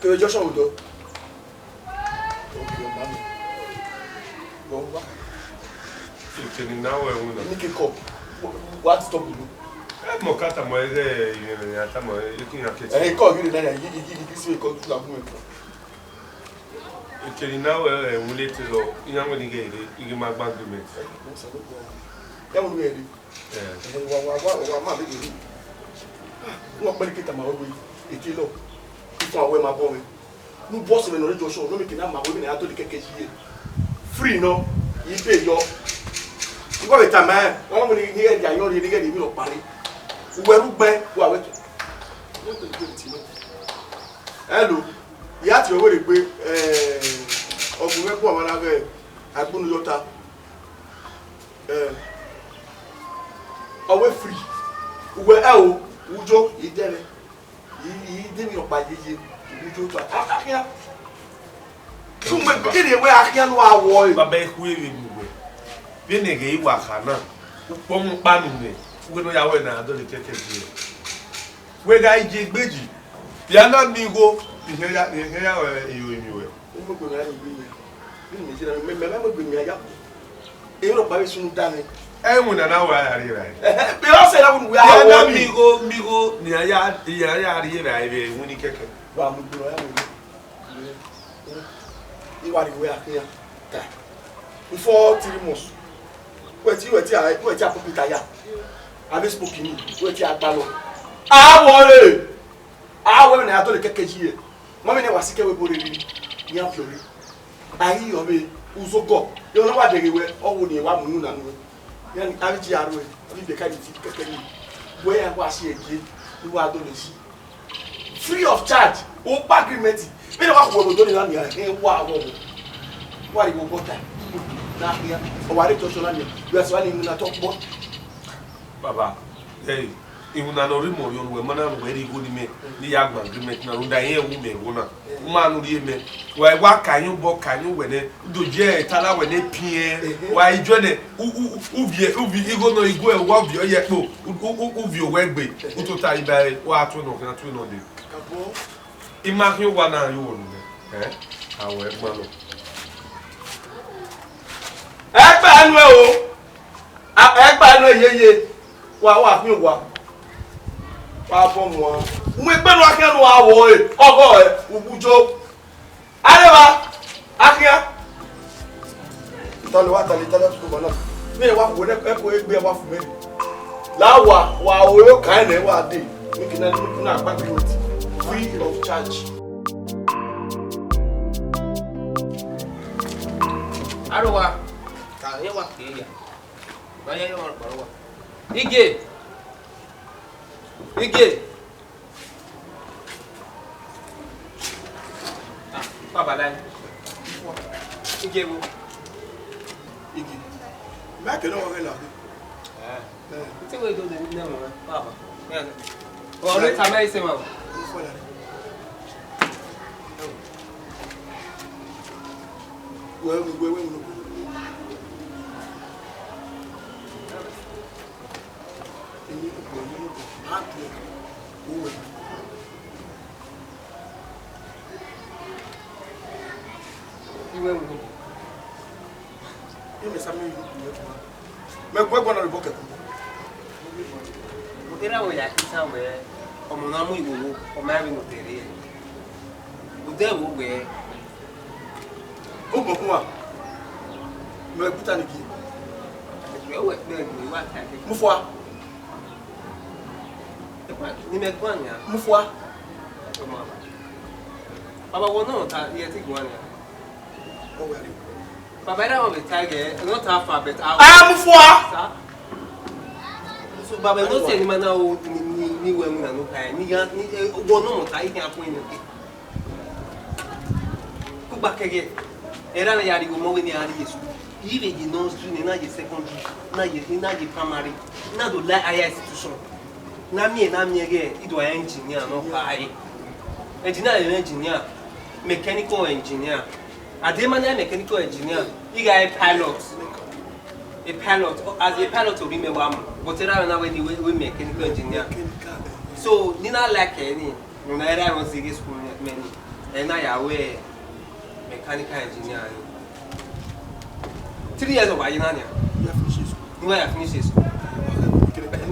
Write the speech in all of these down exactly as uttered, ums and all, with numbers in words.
Kevbe junction vbe odọ. Okay, ọ ma mi. Bọ wa. Ete ni na wẹ ẹwu na. Ni ke kọ. Wa disturb mi. Ẹ mọ ka tama ẹre, ẹ, ẹ, tama ẹre, ẹ, kí n ya kẹtẹ. Ẹ, ikọ ghi rre na ya, igi, igi, igi, igi, so ikọ ghi la mu ẹkọ. Ekeri na wẹ, ẹ, ẹwun lete lọ, iran wẹ ni ghẹ rre, I ghi ma gba agreement. Ẹ, ẹ, ẹ, ẹ, wa, wa, wa, wa ma bẹghe rre. Wọ́n pẹ́ ní kí tama wẹ wẹ, ètí lọ. Ifun àwẹ̀ ma bọ́ mi. Ne u bọ sẹ mwẹ ne ọ rre junction, ne ọ miẹn ke ne a ma wẹ vbene a ya dọlegbe kẹkẹ yi ẹre. Free nọ, ibe yọ. Igua vbe tama ẹn, ọ ma wẹ ne I ghẹ rhie ayọn rhie, ne I ghẹ rhie emwi ne ọ kpare. Uwẹ rre ugbẹn, wa wẹ tọ. Hello, I ya tie ọvbehe rre egbe, eh, ọ gu mwẹ gu ọmwa na ghẹ agbọn Uyota. Eh, ọ wẹ free. Uwẹ ẹ o, ujo, I dẹ mwẹ. I, I de emwi rhọkpa yeye, I do to a, a, a khian. Sumẹ, kene wẹ a khian ne a wọ ẹre. Baba, I khue vbe mu wẹ. Vbene ghẹ i wa kha na, ukpọmọ kpa nu mwẹ, wẹ ne ọ ya wẹ ne a dọlegbe kẹkẹ yi ẹre. Wẹ gha je egbe yi, ya na miẹn igho, I khian ya, I khian ya wẹ, I ru emwi wẹ. U mu egbe mwẹ ya ye egbe yi. Vbene imẹ jẹna, mẹ, mẹ, mẹ mu egbe mwẹ ya. Emwi rhọkpa vbe sunu danmwẹ. Ẹmwẹ na na wa ya rhie rae. Ẹhẹn, be ọ sẹ na wẹ ne uwẹ a wọ na ni. Miẹn igho, miẹn igho, ne iran ya, iran ya rhie rae vbe iwinna kẹkẹ. Wa mu egbe ya mu. I wa rhie uwẹ a khian. Ta. Before three months. Wẹ ti, wẹ ti a, wẹ ti a pupita ya. Avbe spoki ni, wẹ ti a gbalọ. A wọ re. A wẹ ne a dọlegbe kẹkẹ yi ẹre. Ma vbe ne wa sikẹ wẹ ebo rre rri, iran viọ rre. A ghi yọ vbe uzogọ, emwi ne ọ wa dẹghe wẹ, ọ wo ne wa mu unu na nuẹn. Iran ni, avbe ji aro ẹre, avbe ibiẹka ni ti kẹkẹ ni. Wẹ iran wa si ẹgie, ne uwa dọlegbe si. Free of charge, u gba agreement. Vbene wa khu ẹvbo do ni na nian, ẹn, wa wọ wọ. Wa rhie vbe obọ ta. Na khian, ọ wa rre junction na nian. Wẹ a sẹ wa ni unu na tọ kpọ. Baba, hey, iwinna ne ọ rre imẹ ọriọna, wẹ ma na wẹ rhie igho ne imẹ, ne I ya gba agreement na, rhunmwuda irẹn wu mẹ igho na. U ma nu rhie mẹ. Wa, wa ka yan obọ, ka yan uwẹ nẹ, u do ye ẹre ta na wẹ ne piẹn. Ehe. Wa i juẹ nẹ, u, u, u viẹ, u viẹ igho nọ, igho ẹre, wa viọ ye ẹkpo, u, u, u, u viọ owẹ gbe, u tota iba ẹre, wa tuẹ nọ khian, tuẹ nọ dee. Kakabọ. I ma khian owa na yo ru nẹ, ẹ, a wẹ gban nọ. Ẹ gba ẹnu ẹ o. A, ẹ gba ẹnu ẹ yeye, wa, wa khin owa, wa bọ mua. Mu egbe ne u a khian ne uwa wọ ẹre, ọghọ ẹre, ugbujo. Areva, a khian. Tale wa, tale, tale, tutu bana. Mẹ wa wo ne ẹ ko egbe wa fu mẹ. La wa, wa wo yo kan ne wa de. Mi kina ni na gba agreement. Free of charge. Areva, ka ye wa ke ya. Wa ya ya wa kparo wa. Ige. Ige. Ah, baba lai. Ige wo. Ige. Ma ke no wa la. Eh. Eh. Ite we do de ne mo, baba. Eh. O le ta me ise ma. Fo la. Wẹ, wẹ, wẹ, wẹ. Emwi ne okpọ, emwi ne okpọ, a tu ẹre, uwẹ. Iwẹ mu. Imẹ sa miẹn iwẹ mu. Mẹ gu ẹguan na rre obọ kẹkan. Erha wẹ ya khian wẹ, ọmọ na mu iwowo, ọ ma vbe ne otẹn rre. Odẹ vbe wẹ. Obọ bun wa. Mẹ gu ta ni gie. Wẹ wẹ kpẹ gbe wa ta ke. Mu fua. Ni mẹ guan nia. Mu fua. Baba, wọ nọ ta, iye ti guan nia. Ọ wẹ re. Baba, erha wẹ ta gẹ, not how far, but how. A mu fua. Sa? So, baba, no say ni ma na o, ni, ni, ni wẹ mu na no kai. Ni ya, ni, eh, wọ nọ mọ ta, I khian kun ni. Kugba kẹghẹ, erha na ya rhie ọmọ wẹ ne a rrie school. I vbe ye nursery, ne na ye secondary, na ye, na ye primary, na do la higher institution. Na miẹn, na miẹn ghẹ, I do a engineer nọ khae. Engineer, engineer, mechanical engineer. A de ma na mechanical engineer, I gha a pilot. A pilot, as a pilot, obi mẹ wa mu. But erha na wẹ ni wẹ, wẹ mechanical engineer. So, ni na like ẹre ni, ne u na erha rọ zighi school mẹ ni. Ẹ na ya wẹ mechanical engineer ni. Three years ọ wa ye na nia. Ya finish school. Ni wa ya finish school.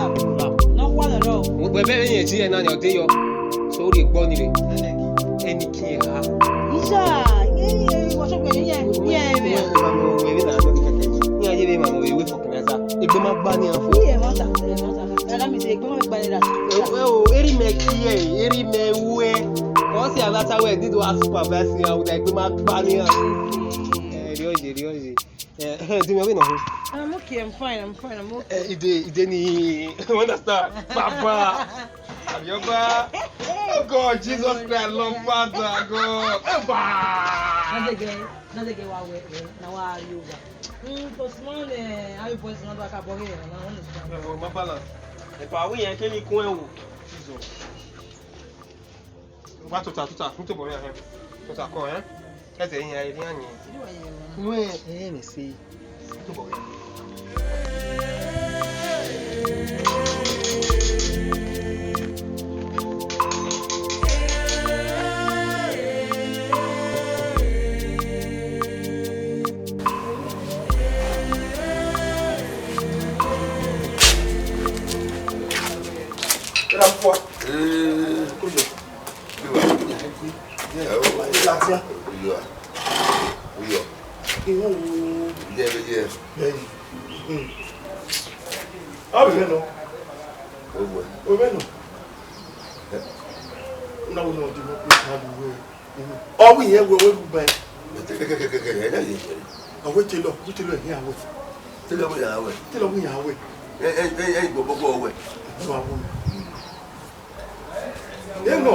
la, la. Nọ wa lọ rọ. Mo gbẹ bẹrẹ yẹn ti ẹna ni ọdẹ yọ. So rhie gbọ ni re. Ẹni ki ẹha. Isa, ye ye wa so gbẹ ye ye me. Wẹ na no kẹkẹ. Ni aye vbe ma mo we fọkẹn na sa. Egbe ma gba ni afo. Ye ma ta, ye ma ta. Ẹna mi se egbe ma gba ni ra. Ẹ o, eri mẹ ki ẹ, eri mẹ wẹ. Ọ si a ta wẹ ni do a supervise ya, o da egbe ma gba ni ra. Eh, riọ ye, riọ ye. Eh, do me win. I'm okay, I'm fine, I'm fine, I'm okay. Eh, ide, ide ni, you understand? Baba, Abioba. Oh God, Jesus Christ, Lord Father, God. Eba. Na de ge, na de ge wa we, we, na wa yo wa. Mm, to small, eh, how you boys not back up here, na understand. Eh, oh, my balance. Epa wi yẹn kẹ ni kun ẹ wo. Jesus. Wa tota, tota, mu tobọ mwẹ hẹ. Tota kọ, eh? Ẹzẹ iran, iran ni. Wẹ, eh, me see. Mu tobọ mwẹ. Era fua. Eh, kuyo. Uyo. Uyo. Uyo. Uyo. Bẹyẹ. Hmm. Ọ vbe nọ. Ovbe. Ovbe nọ. Na wo nọ di mo ko ta lu we. Ọ wẹ irẹn wẹ wẹ ru bẹn. Kẹkẹkẹkẹkẹ, ẹ na ye jẹ. Ọ wẹ telọ, wẹ telọ ẹhin awẹ. Telọ wẹ ya wẹ. Telọ wẹ ya wẹ. Ẹ, ẹ, ẹ, ẹ, gbogbo wẹ. Ẹ wa wẹ. Ẹ nọ.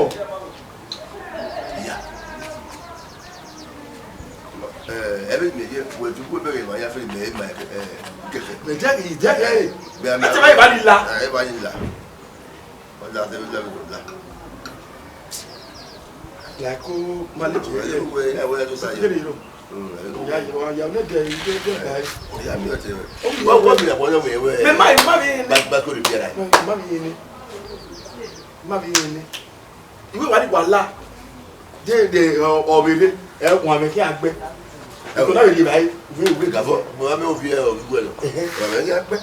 Eh, ẹvbo mẹ ye, wẹ tu, wẹ bẹghe ma ya fe mẹ, ma, eh, kẹkẹ. Mẹ jẹ, ẹ jẹ, ẹ. Mẹ, mẹ, ẹ tẹ ma ye ba ni la. Eh, ba ni la. Ọla, ọla, ọla. Like, oh, Malik, yeah, yeah, yeah, yeah, yeah, yeah. Mm, yeah, yeah, yeah, yeah, yeah, yeah, yeah, yeah. Oh, yeah, me, okay. What, what be the one we, we, me, ma, ma, me, Ba-, Basco Riviera. Ma, ma, me, ma, me, iwe wa ni wa la. De, de, ọ, ọ vbe rre, ẹ, wan mwẹ khian gbe. Ẹko na vbe rhie evbare, uwẹ, uwẹ gavọ, mo ma mẹ ovbi ẹ, ovbi uwẹ nọ. Ẹhẹn. Wa mwẹ khian gbe.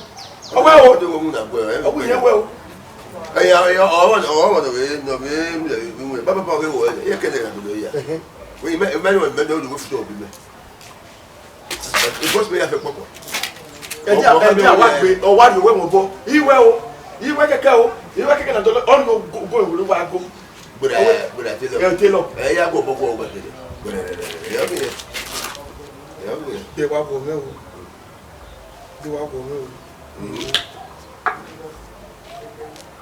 Ọ wẹ o. Ọ do wo mu na gbe, ẹ, ọ wẹ yẹn wẹ o. Ẹya, ẹya, ọ wẹ, ọ wẹ nọ vbe, nọ vbe, mu lẹ vbe mu lẹ. Baba, baba, ọ ghe wẹ, ẹ kẹdẹ gha do ya. Ẹhẹn. Wẹ, mẹ, mẹ, mẹ, mẹ, do wo fi to bi mẹ. Bọs mẹ ya fẹ kpọkpọ. Ẹdia, ẹdia wa gbe, ọ wa rhie owẹ mwẹ obọ. Iwẹ o, iwẹ kẹkẹ o, iwẹ kẹkẹ na dọlọ, ọ nọ go, go, go, wa go. Gbera, gbera, tailor. Ẹ, tailor. Ẹ, ya go, bọ, go, go, tailor. Gbera, gbera, gbera, ya mi yẹ. Ya mi yẹ. De wa go mẹ o. De wa go mẹ o. Mm.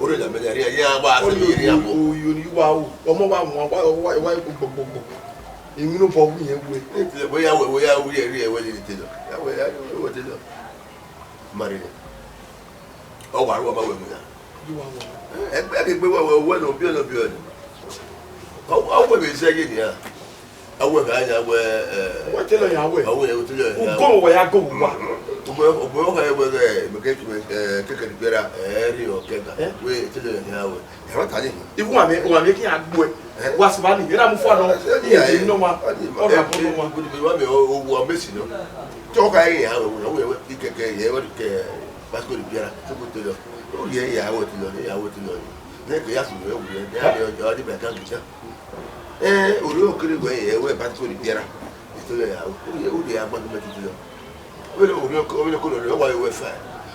Ore la mẹ ya ria, ya wa se mi ria mo. Oyo ni wa o. Ọmọ wa wọn, wa, wa, wa, gbogbogbò. Emwi ne obọ wu yẹn we. Tailor, wẹ ya wẹ, wẹ ya wu yẹ ria, wẹ lele tailor. Ya wẹ, ya wẹ tailor. Mare. Ọ wa ru ọma wẹ mu na. Ẹ, ẹgbẹ gbe wẹ, wẹ, wẹ nọ biẹ, nọ biẹ nọ. Ọ, ọ wẹ vbe zẹ ye nia. Ọ wẹ gha ya wẹ, eh, wẹ tailor ya wẹ. Ọ wẹ tailor ya wẹ. Ugo wẹ ya go wa. Ugo, ugo ọ gha wẹ, eh, mẹ ke, eh, keke ni gbera, eh, ri ọ kẹga. Eh? Wẹ tailor ya wẹ. Ẹ wa ta ni. Iwu wa mẹ, wa mẹ ke ya gbe. Eh? Wa si ba ni, era mu fua nọ. Eh, eh, iye eh, nọ ma. Ọ na eh, bọ nọ ma. Ibu ni wa mẹ, o, o, wa mẹ si nọ. Tọ ka ye ya wẹ, wẹ, wẹ, ikeke ye, wẹ ke, Basco Riviera, to ko tailor. O ye ya wẹ tailor, ya wẹ tailor. Ne ke ya su wẹ, wẹ, ya wẹ, ọ di ba ka gita. Eh, ori okere wẹ, eh, wẹ Basco Riviera. Tailor ya, o ye, o ye ya gba mẹ tailor. Ọ vbe ne ori okere, ọ vbe ne okere ọ wa ye wẹ fa.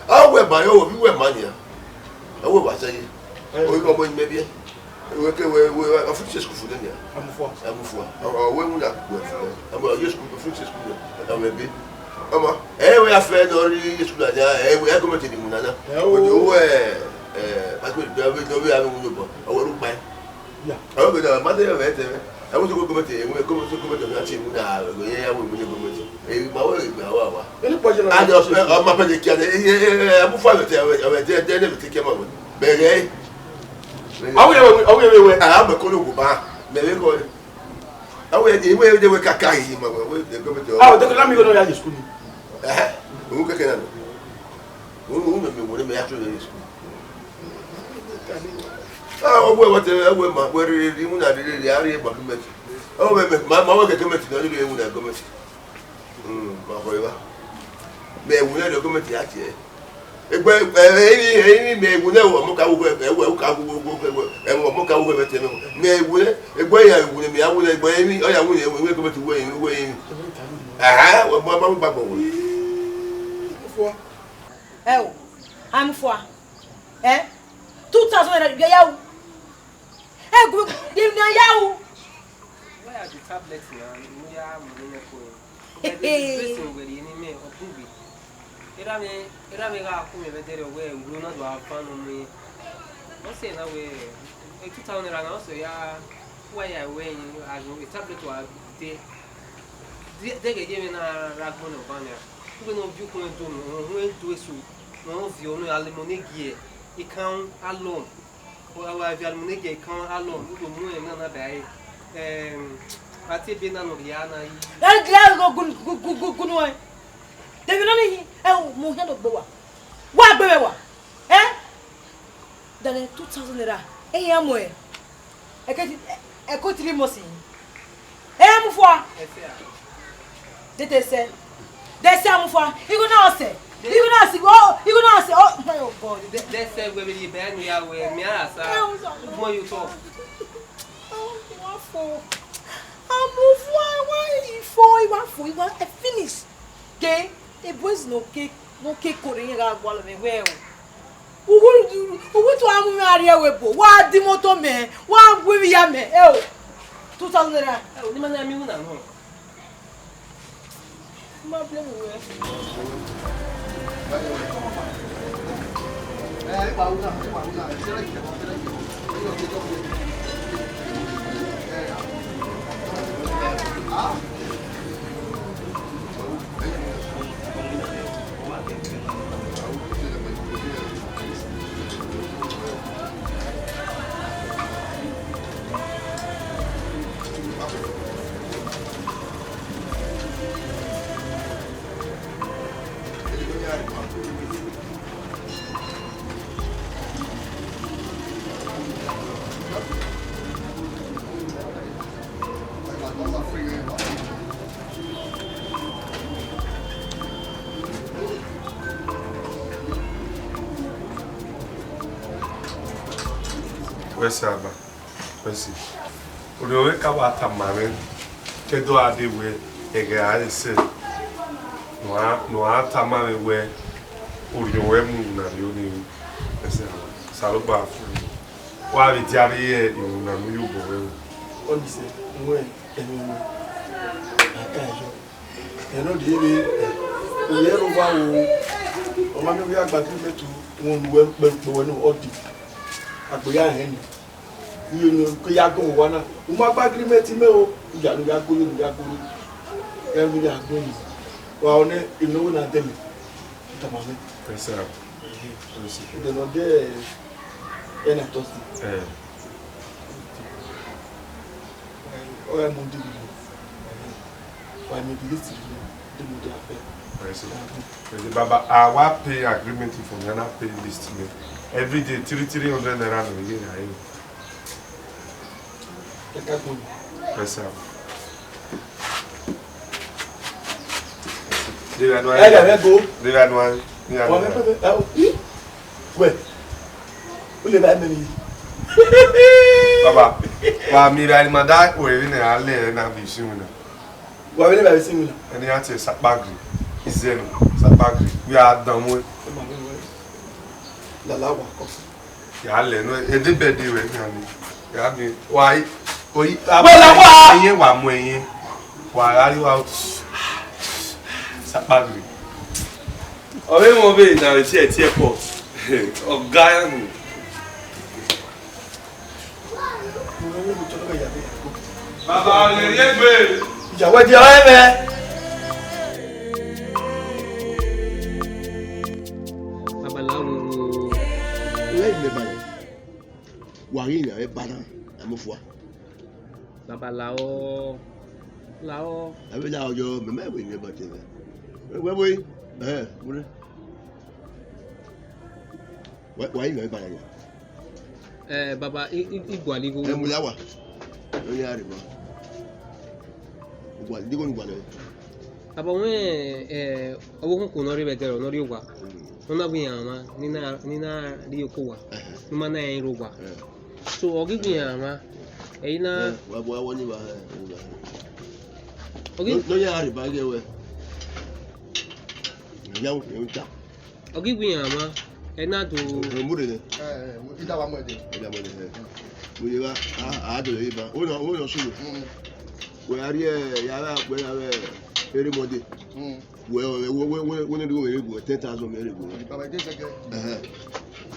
Ọ wẹ ba yo, ovbi wẹ ma nia. Ọ wẹ wa sẹ ye. Ovbi ọmọ ni mẹ biẹ. Wẹ ke wẹ, wẹ, wẹ, ọ finish school fo nia. Amufua. Amufua. Ọ, ọ wẹ mu na wẹ fo. Amọ, ọ ye school, ọ finish school nia. Ọ mẹ bi. Ọmọ, ẹ wẹ ya fẹ ne ọ rhie school na nia, ẹ wẹ, ẹ gọọmenti ni mu na na. Ẹ o. Ọ wẹ, ẹ, Basco Riviera, ọ vbe, ọ vbe ya mu ni obọ. Ọ wẹ ru kpa. Ya. Ọ gbe na, ma de vbe tẹ. Ẹ wo so gọọmenti, ẹ wo gọọmenti, gọọmenti na tie mu na, ẹ ya wo mu gọọmenti. Ẹ ma wo gbe wa wa. Eni pọjẹ na. A jọ pẹ, ọ ma pẹ de kia de, ẹ, ẹ, ẹ, ẹ, mu fa vbe tẹ, ẹ, ẹ, de, de, de, vbe tẹ kia ma wo. Bẹghe. Awu ye, awu ye, we. A ma ko lo ba. Mẹ vbe ko. Awu ye, iwe de we ka ka yi ma we, we de gọọmenti. A, o de ka mi go no ya school ni. Eh, o keke na. O, o, mẹ, mẹ, wo ne mẹ ya to school. Ah, ọ wẹ, wẹ te, ọ wẹ ma, wẹ rhirhi, rhirhi, iwu na rhirhi, rhirhi, a rhie gba gọọmenti. Ọ wẹ mẹ, ma, ma wẹ gọọmenti nọ, rhirhi iwu na gọọmenti. Hmm, ma kọ eva. Mẹ iwu na rhie gọọmenti a tie. Egbe, eh, eh, eh, eh, mẹ iwu na, ọmọ ka wu, eh, eh, ka wu, eh, eh, eh, ọmọ ka wu, eh, te mẹ. Mẹ iwu na, egbe ya iwu na, mẹ ya wu na, egbe, eh, ọ ya wu na, eh, gọọmenti wu, eh, wu, eh. Aha, wẹ ma, ma, ma gbọ wẹ. Ẹ o, Amufua. Eh? Two thousand naira, you ya u. Eh, gu, give me ya u. Where are the tablets now? You ya money na ko. But this is where you need me or prove it. Era me, era me ga ku me bedere we, we no do have fun no me. What's say now we, eh, two thousand naira now, so ya, why I wear you as a tablet wa de. De, de ge ye me na ra gbọn ne ọba nia. Ugbe ne ọ viọ ukun ẹdẹ unu, ọ hu ẹdẹ eso, ne ọ viọ unu, alimọ ne gie, ikan alọn. Ọ wa viọ alimọ ne gie ikan alọn, u do mu ẹre na na ba ẹre. Em, a tie ebe na ne ọ rhia na yi. Ẹ gie gho gun, gun, gun, gun, gun nuẹn. De vbe nọ nii, ẹ, mu ohian do gbe wa. Wa gbe mwẹ wa. Eh? Dale two thousand naira. Eyan mu ẹ. Ẹ ke ti, ẹ ko three months. Eh, Amufua. Ẹ sẹ a. Dede sẹ. De sẹ Amufua. Igho na sẹ. Igho na sẹ. Oh, igho na sẹ. Oh, oh God. De, de sẹ we be ye be anu ya we. Mi ara sa. Mo yo to. Oh, wa fo. Amufua, wa ifo, wa fo, wa finish. Ke, e boys no ke, no ke kore yen gha gualọ mwẹ wẹ o. Uwu, uwu to amu mwẹ a rrie ẹvbo ebo, wa di moto mẹ, wa gu emwi ya mẹ, ẹ o. Two thousand naira. Ẹ o, ne ima na miẹn uwu na nọ. Ma blame uwẹ. Wẹ sẹ, Aba. Wẹ sẹ. Orhiọn mwẹ ka wa tama mwẹ, ke ẹdẹ ọre a dee wẹ ẹghẹ a re sẹ, ne uwa, ne uwa tama mwẹ wẹ orhiọn ruẹ mu na rrie ọnii. Wẹ sẹ, Aba. Osanobua fuẹn. Wa vbe dia rrie iwinna ne u ye obọ ruẹ. Ọnii sẹ, wẹ ẹmwẹ wẹ, a ka yọ. Ẹn, ne ọ dee vbe, u ye ẹre uwa o, ọ ma miẹn wẹ a gba agreement, wọn ne uwẹ kpẹrukpẹ wẹ nọ, ọ dee. Agbe ya hẹn nẹ. Iye ne ke ya gọ owa na. U ma gba agreement mẹ o, u ya ne u ya goro, u ya goro. Ẹ ne u ya goro. Wa ọ nẹ, emwi ne ọ wẹ ne a dẹ mẹ. Tama mwẹ. Yes, sir. Yes, sir. Ẹdẹ ne ọ dẹ, ẹ na Thursday. Eh. Ọ ya mu deal. Wa mu deal list ne, deal with that. Yes, sir. Yes, sir. Baba, a wa pay agreement for me, and I pay list me. Every day, three, three hundred naira no ye na yo. Ẹ ka gbọn. Yes, sir. Ẹ gha vẹ go. Wẹ, u le ba mẹ ni. Baba, wa mi ra ni ma da wẹ vbe ne a lẹ na vbe isinmwi na. Wa vbe ne ba vbe isinmwi na. Ẹni a tie Sapagri, Izẹnu, Sapagri, we are done with. Lala wa kọ. Ya lẹ nọ, ede bed wẹ nian ni. Ya ni, wa, oyi, wẹ la wa. Iye wa mu ẹyin. Wa gha ri wa. Sapagri. Ọvbe emọ vbe na vbe tie tie airport. Ọga ya ni. Baba, ọ rhie egbe. Ìyàwó ẹdí ọ̀rẹ́ mẹ. Babalawo. Lẹ́yìn lè balẹ̀, wà á rí ìyàwó ẹ bá náà, ẹ mú fún wa. Babalawo. Lawo. Ẹ bí láwọn ọjọ́ mẹ́mẹ́ ìwé ni ẹ bá tẹ̀lé. Ẹ wẹ́ wẹ́, ẹ, wọ́n. Wà á rí ìyàwó ẹ bá náà yọ. Eh, baba, i, i, i gualọ igho. Ẹ mu ya wa. Ẹ ya rre ma. Gualọ, igho ni gualọ. Baba, wẹ, eh, ọvbokhan ne ọ rre vbe ẹdẹrriọ, ne ọ rrie owa. Mm. Ne ọ na wẹ iran mwa, ne I na, ne I na rrie oko owa. Ẹhẹn. Ne I ma na rẹn rre owa. Eh. So, ọ ghi wẹ iran mwa, ẹ i na. Eh, wa bu awọ ni wa, eh, wa. Ọ ghi. Ne, ne ọ ya rre ba ghe wẹ. Ya wo, ya wo ta. Ọ ghi wẹ iran mwa, ẹ na do. Ẹ mu rre nẹ. Ẹ, ẹ, I da wa mu ẹdẹ. I da mu ẹdẹ, ẹ. Mo ye gha, a, a do ye ba. O na, o na sunu. Mm. Wẹ a rrie, ya gha, wẹ ya gha, ere Monday. Mm. Wẹ, wẹ, wẹ, wẹ, wẹ, wẹ ne do wẹ, wẹ ten thousand mẹ re go. Baba, ide sẹkẹ. Ẹhẹn.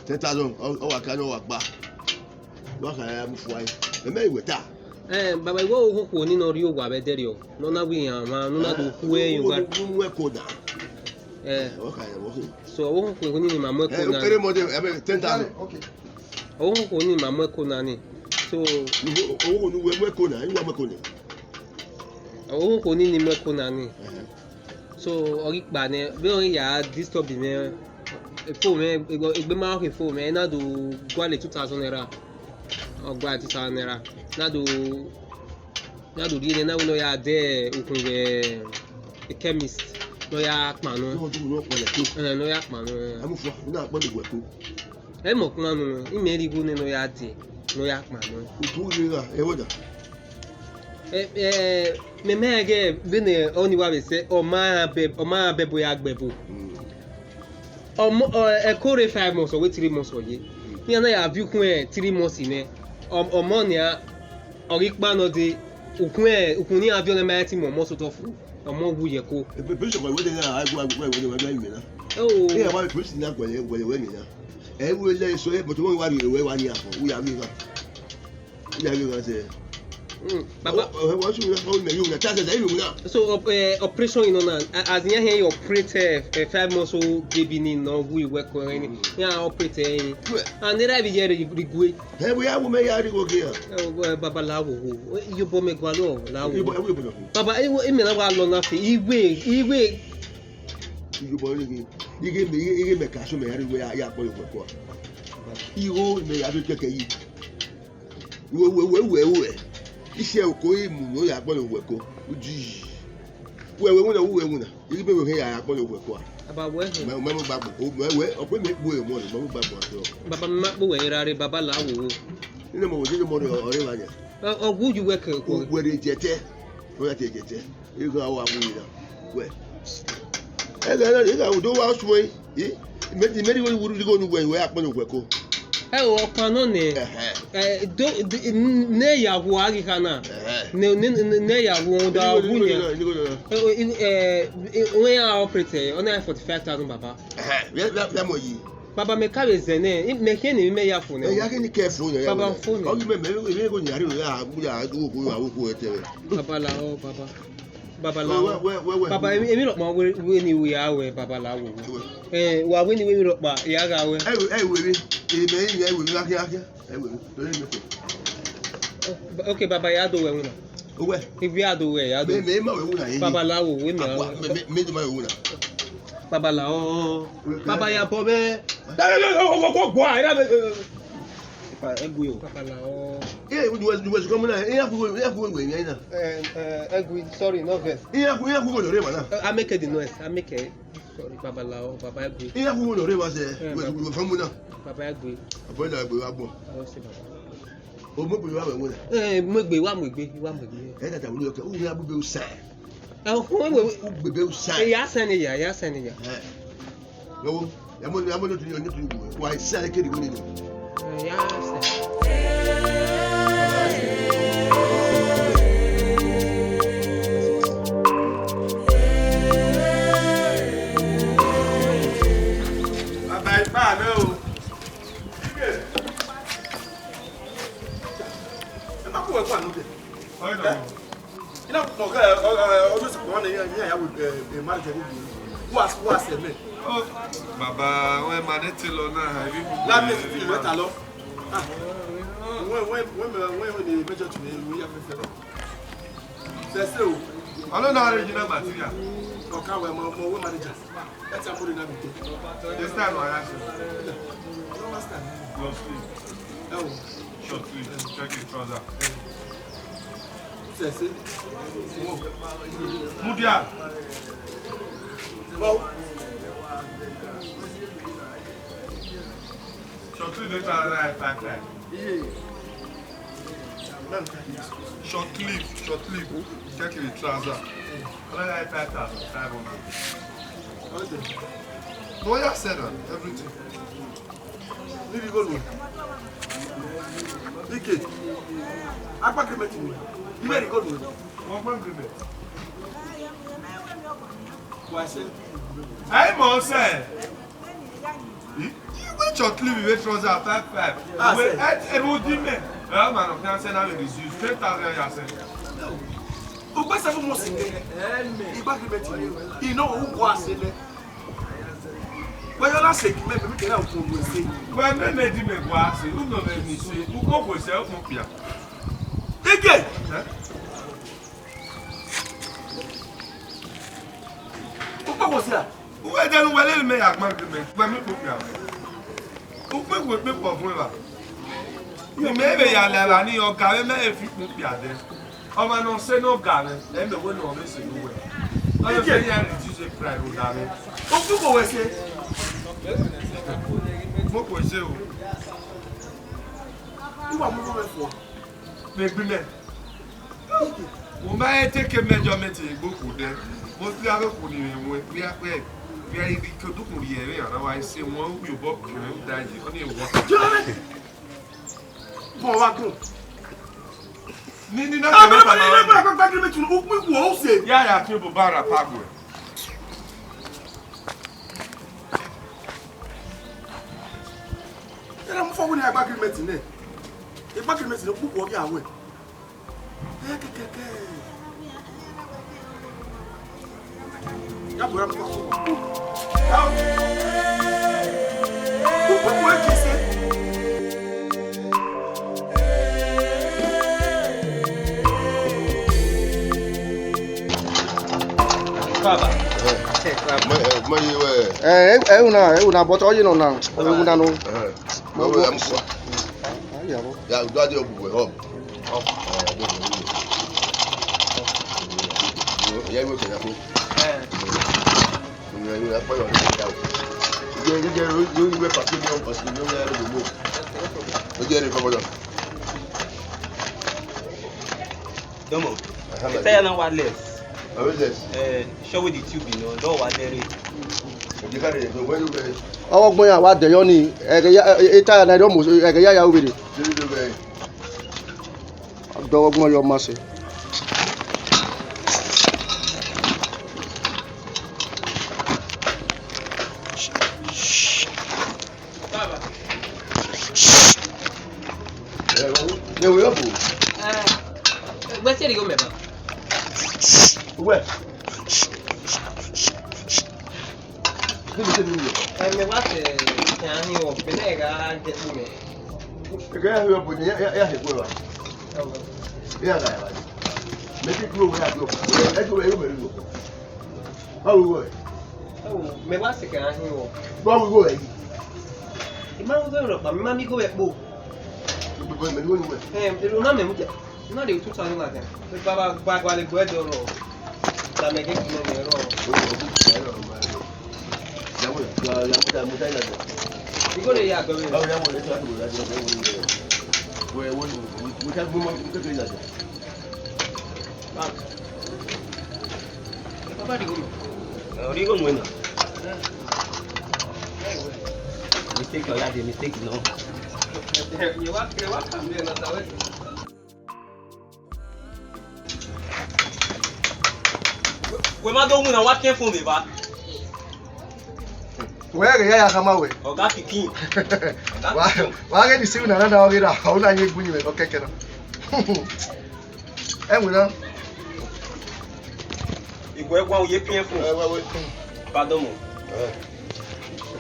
Ten thousand, ọ, ọ wa ka, ọ wa gba. Wa ka ya mu fua yi. Ẹ mẹ iwẹ ta. Eh, baba, iwẹ ọvbokhan okhuo ni ne ọ rrie owa vbe ẹdẹrriọ, ne ọ na wẹ iran mwa, ne ọ na do khu ẹre owa. Mu ẹko na. Eh. Ọ ka ya wọ. So, ọvbokhan okhuo ni ne ima mu ẹko na. Ere Monday, ẹ mẹ ten thousand. Okay. Ọvbokhan okhuo ni ne ima mu ẹko na ni. So, ọvbokhan okhuo ni wẹ mu ẹko na, I wa mu ẹko na. Ọvbokhan okhuo ni ne I mu ẹko na ni. Ẹhẹn. So, ọ ghi kpa nẹ, vbene ọ ghi ya disturb mwẹ, phone mwẹ, egbe, egbe ma rhọkhi phone mwẹ, I na do gualọ two thousand naira. Ọ gualọ two thousand naira. Na do, na do rhie nẹ, na wẹ ne ọ ya dẹ ukhun vbe chemist, ne ọ ya kpan nọ. Ẹhẹn, ne ọ ya kpan nọ. Ẹ mọ ọkpẹn na nọ, imẹ rhie igho nẹ ne ọ ya dẹ, ne ọ ya kpan nọ. Ẹ, ẹ, mẹ ma rẹn ghẹ vbene ọni wa vbe sẹ, ọ ma rẹn abẹ, ọ ma rẹn abẹ ẹbo ya gbe ẹbo. Mm. Ọmọ, ọ, ẹko rre five months, ọ wẹ three months ọ ye. Mm. Iran na ya viọ ukhun three months nẹ. Ọ, ọmọ nia, ọ ghi kpa nọ dee, ukhun, ukhun ne iran viọ nẹ ma rẹn te mu ọmọ sotọ fu, ọmọ wu ye ẹko. Ebe, ebe sọkọ wẹ de na, a gua, a gua, wẹ de, wẹ de, wẹ de na. Oh. Iran wa police na guẹlẹ, guẹlẹ wẹ de na. Ẹ wẹ lẹ eso, ẹ, but wẹ wa rhie wẹ wa ni afọ, u ya vbe gha. U ya vbe gha sẹ. Mm, Baba. Ọ, ọ, ọ, ọ, ọ, ọ, mẹ, you na, that's it, you na. So, op-, eh, operation, you know, now, a-, as in, he operate, eh, eh, five months old baby ni no we work on any. Yeah, operate, eh. Well. And then I be here, the, the way. Hey, we have women here, they go here. Eh, well, Baba, la wo, wo. You bo me gua lo, la wo. You bo, you bo. Baba, eh, wo, eh, me na wa lo na fi. Iwe, iwe. You bo, you, you give me, you give me cash, me, I will, I, I, I, I, I. Igho ne ya do kẹkẹ yi. Wẹ, wẹ, wẹ, wẹ, wẹ. Iṣẹ oko imu ne ọ ya gbọnọ wẹ ko. Uji. Wẹ, wẹ, wẹ, wẹ, wẹ, wẹ. Ighẹ me wẹ ya gbọnọ wẹ ko a. Aba wẹ he. Mẹ, mẹ, mẹ gba gbọ. O, mẹ, wẹ, ọkpẹ mẹ gbo emọ rẹ, mẹ gba gbọ atọ. Baba, mẹ ma kpo wẹ ra re, Baba, la wo wo. Ine mo wo, ine mo re ọre wa ya. Ọ, ọ gu ju wẹ ke ko. Wẹ re jẹtẹ. Wẹ ya te jẹtẹ. Igho a wa wu yi na. Wẹ. Ẹghẹ na, igho a do wa suẹn. I, mẹ, mẹ righo, righo, righo nu wẹ, wẹ akpọ nu wẹ ko. Ẹ o, ọkpa nọ nẹ. Ẹhẹn. Ẹ, do, do, ne ya wu a ghi kha na. Ẹhẹn. Ne, ne, ne, ne ya wu, da wu nẹ. Righo, righo, righo, righo. Ẹ, o, i, ẹ, i, wẹ ya operate, ọ na forty-five thousand, Baba. Ẹhẹn. Vẹ, vẹ, vẹ mo yi. Baba, mẹ ka vbe zẹ nẹ, i, mẹ khian ne mẹ ya fo nẹ. Ẹ ya khian ne kẹ fo nẹ, ya Baba, wẹ. Fo nẹ. Ọ ghi mẹ, mẹ, mẹ, mẹ ko nya re, ya, ya, du ko, ya, wo ko, ẹ tẹ. Baba la, ọ, Baba. Baba la, ọ. Wẹ, wẹ, wẹ, wẹ. Baba, emwi, emwi rhọkpa wẹ, wẹ ne wẹ ya wẹ, Baba la, wẹ, wẹ. Wẹ. Ẹ, wa wẹ ne wẹ emwi rhọkpa, ya gha wẹ. Ẹ wẹ, ẹ wẹ, ẹ wẹ, ẹ wẹ, ẹ wẹ, gha khian, khian. Ẹ wẹ, ẹ wẹ, ẹ wẹ. Okay, Baba, ya do wẹ, wẹ na. Owẹ. Ibi a do wẹ, ya do. Mẹ, mẹ ma wẹ wuna ye. Baba la wo, wẹ mẹ. Akwa, mẹ, mẹ, mẹ do ma wẹ wuna. Baba la, ọ. Baba ya bọ bẹ. Ipa, ẹ gui o. Baba la, ọ. Eh, you was, you was coming out. Eh, ya ku, ya ku wẹ, wẹ, na. Eh, eh, ẹ gui, sorry, no vex. Eh, ya ku, ya ku wẹ, no, re, man. Eh, I make the noise. I make it. Sorry, Baba la, ọ, Baba ẹ gui. Eh, ya ku wẹ, no, re, man, sẹ. Eh, wẹ, Baba. Wẹ, from now. Baba ẹ gui. Avoid that, we are born. Ọ sẹ, Baba. O mu egbe wa wẹ wuna. Eh, mu egbe, wa mu egbe, wa mu egbe. Ẹ dada wulu yọ kẹ, u ya bube usa. Ẹ, o, o, o, o. U bube usa. Ẹ, ya sẹ ne ya, ya sẹ ne ya. Ẹ. Lọ́wọ́, ya mo, ya mo lótú yọ, lótú yọ. Wa isa le kede wele ni. Ẹ, ya sẹ. Baba ipa rẹ o. Ẹ má kú ẹ̀kọ́ àánú dẹ̀. Iná kò kẹ́ ọdún sì kàn ní ìyá ìyàwó ẹ̀ máa jẹ níbi wá wá sẹ̀mẹ̀. Bàbá, wọ́n ẹ̀ máa ní ti lọ náà, àbí? Lábẹ́ ti fi mẹ́ta lọ. Ah, wọ́n, wọ́n, wọ́n, wọ́n, wọ́n ní mẹ́jọ tù ní ìlú yá fẹ́fẹ́ lọ. Sẹ́sẹ́ o. Ọlọ́run náà original material. Ọ̀ka wẹ̀ mọ, mọ owó manager. Ẹ ti àmúlò náà mi tẹ̀. This time around, sir. Ọlọ́run wá sàn. Long sleeve. Ẹ wò. Short sleeve. Check it, trouser. Sẹ́sẹ́. Mudia. Wọ́n. Short sleeve, they try to five five. Short sleeve, short sleeve. Check the trouser. Another five thousand five hundred. No, ya said that. Everything. Níbi góòlù. Ike. Apá kìrìmẹ̀tì ni. Ibẹ̀ ni góòlù. Wọ́n gbọ́ kìrìmẹ̀tì. Wà á ṣe. Ẹ mọ̀ ọ́ sẹ́. Iwe short sleeve, iwe trouser five five. Ah, iwe sir. Et, et vous dites, mais, euh, man, on vient, c'est là, les reduce ten thousand, ya sẹ. O gbe seven months in there. Igba agreement in there. You know who go and say that. When you not say, me, me, me, me, me, say. Well, me, me, di me go and say, who know me, me say, who go, go say, who go, yeah. Again. Eh? Ukpokhosia. Uwẹ dẹrẹ uwẹ lele mẹ ya gban gbe mẹ, wẹ mi kpokpia. Ukpokhuo ekpekpọ vuọn evba. Imẹ vbe ya la evba ni, ọga mwẹ mẹ e fi kpokpia dẹ. Ọmwa ne ọ sẹ ne ọga mwẹ, ẹ mẹ wẹ ne ọ vbe sẹ ne uwẹ. Ọ vbe ya reduce pride rhunmwuda mwẹ. Ukpokhuo wẹ sẹ. Ukpokhuo sẹ o. Uwa mu wẹ fua. Vbe egbe mẹ. Wo ma he take measurement egbe okhuo dẹ, vbe ọ sẹ avbe okhuo ni mwẹ wẹ, wẹ, wẹ, wẹ, I ghi ke odukhunmwu rhie ẹre, a na wa sẹ wọn, u ye obọ ke mwẹ, u da ye, ọ ni wọ. Bọ wa gun. Ni, ni na kẹmẹ ta na wẹ. Agreement, agreement, u, u, u, u sẹ. Ya, ya, fi obo ba ra pa gun. Ẹ na mu fọ wẹ ne agreement nẹ. Agreement nẹ, ukpokhuo ọ ghi a wẹ. Baba. Eh, eh, ma ye wẹ. Eh, eh, eh, una, eh, una, but ọ ye nọ na. Eh, una nọ. Eh, wẹ, wẹ, I'm sorry. Ah, ah, yeah, bro. Ya, do ade ogbugbe, hub. Hub. Eh, do, do, do. Ya, iwe kẹna ko. Eh. Iwe, iwe, akpa yọ, ya. Iwe, iwe, iwe, iwe, pàṣẹ mi, pàṣẹ mi, ya, do, do. Iwe, iwe, come on. Domo. Aha, ita ya na wireless. Wireless. Eh, show with the tube, you know, do wa dere. Oje kare, so where you get? Ọwọ gbọn ya wa dẹyọ ni, ẹghẹ ya, e, e, ita ya na almost, ẹghẹ ya ya uvbe re. Dere do be. Dọwọ gbọn yọ ma sẹ. Eh, wẹ, wẹ, wẹ, wẹ, wẹ. Eh, wẹ, seri yo mẹ ba. Wẹ. Kí ni, kí ni, kí ni? Eh, mẹ wa tẹ, tẹ ahin o, mẹ na gha jẹ kpo mẹ. Ẹ gha ya hẹ ọbọ, ya, ya, ya hẹ kpo wa. Ọbọ. Ya gha ya wa. Mẹ ti kúrò wẹ ya do. Ẹ tó wẹ yóò mẹ rí o. Báwo wọ ẹ? Ẹ wo, mẹ wa sẹ kẹ ahin o. Báwo wọ ẹ? Ẹ ma wo rọ pa, mẹ ma mi go wẹ kpo. Gbogbo ẹmẹ ni wọ́n ní wẹ̀. Ẹm, èrò náà mẹ̀mú jẹ. Iná lè two thousand naira. Bàbá gbàgbà lè gbọ́ ẹ̀dọ̀ rọ̀. Làmẹ̀gẹ́ kì í mọ̀ mí rọ̀. Ìyàwó rẹ̀, ìyàwó rẹ̀, ìyàwó rẹ̀. Ìgò lè yà àgbẹ̀ mi. Báwo ni àwọn ọ̀rẹ́ tí wàá tó wọlé àti ọ̀rẹ́ wọn lè wẹ̀? Wẹ̀ wọ́n ní wọ́n ṣáà gbọ́n mọ́ kékeré ìlàjà. Baba di gomo. Ori gomo na. Mistake, oya de mistake no. Ye wa, ye wa kam de na tawe. Wẹ ma do winna, wa kẹ phone vbe ba. Wẹ ghe ya ya khama wẹ. Ọga pikin. Wa, wa ghe ni si winna na na ọ ghe ra, ọ na ye gbu ni wẹ no kẹkẹ na. Ẹ winna. Igwe ẹguan ye piẹn fun. Ẹ, wẹ, wẹ. Padọmọ. Ẹ.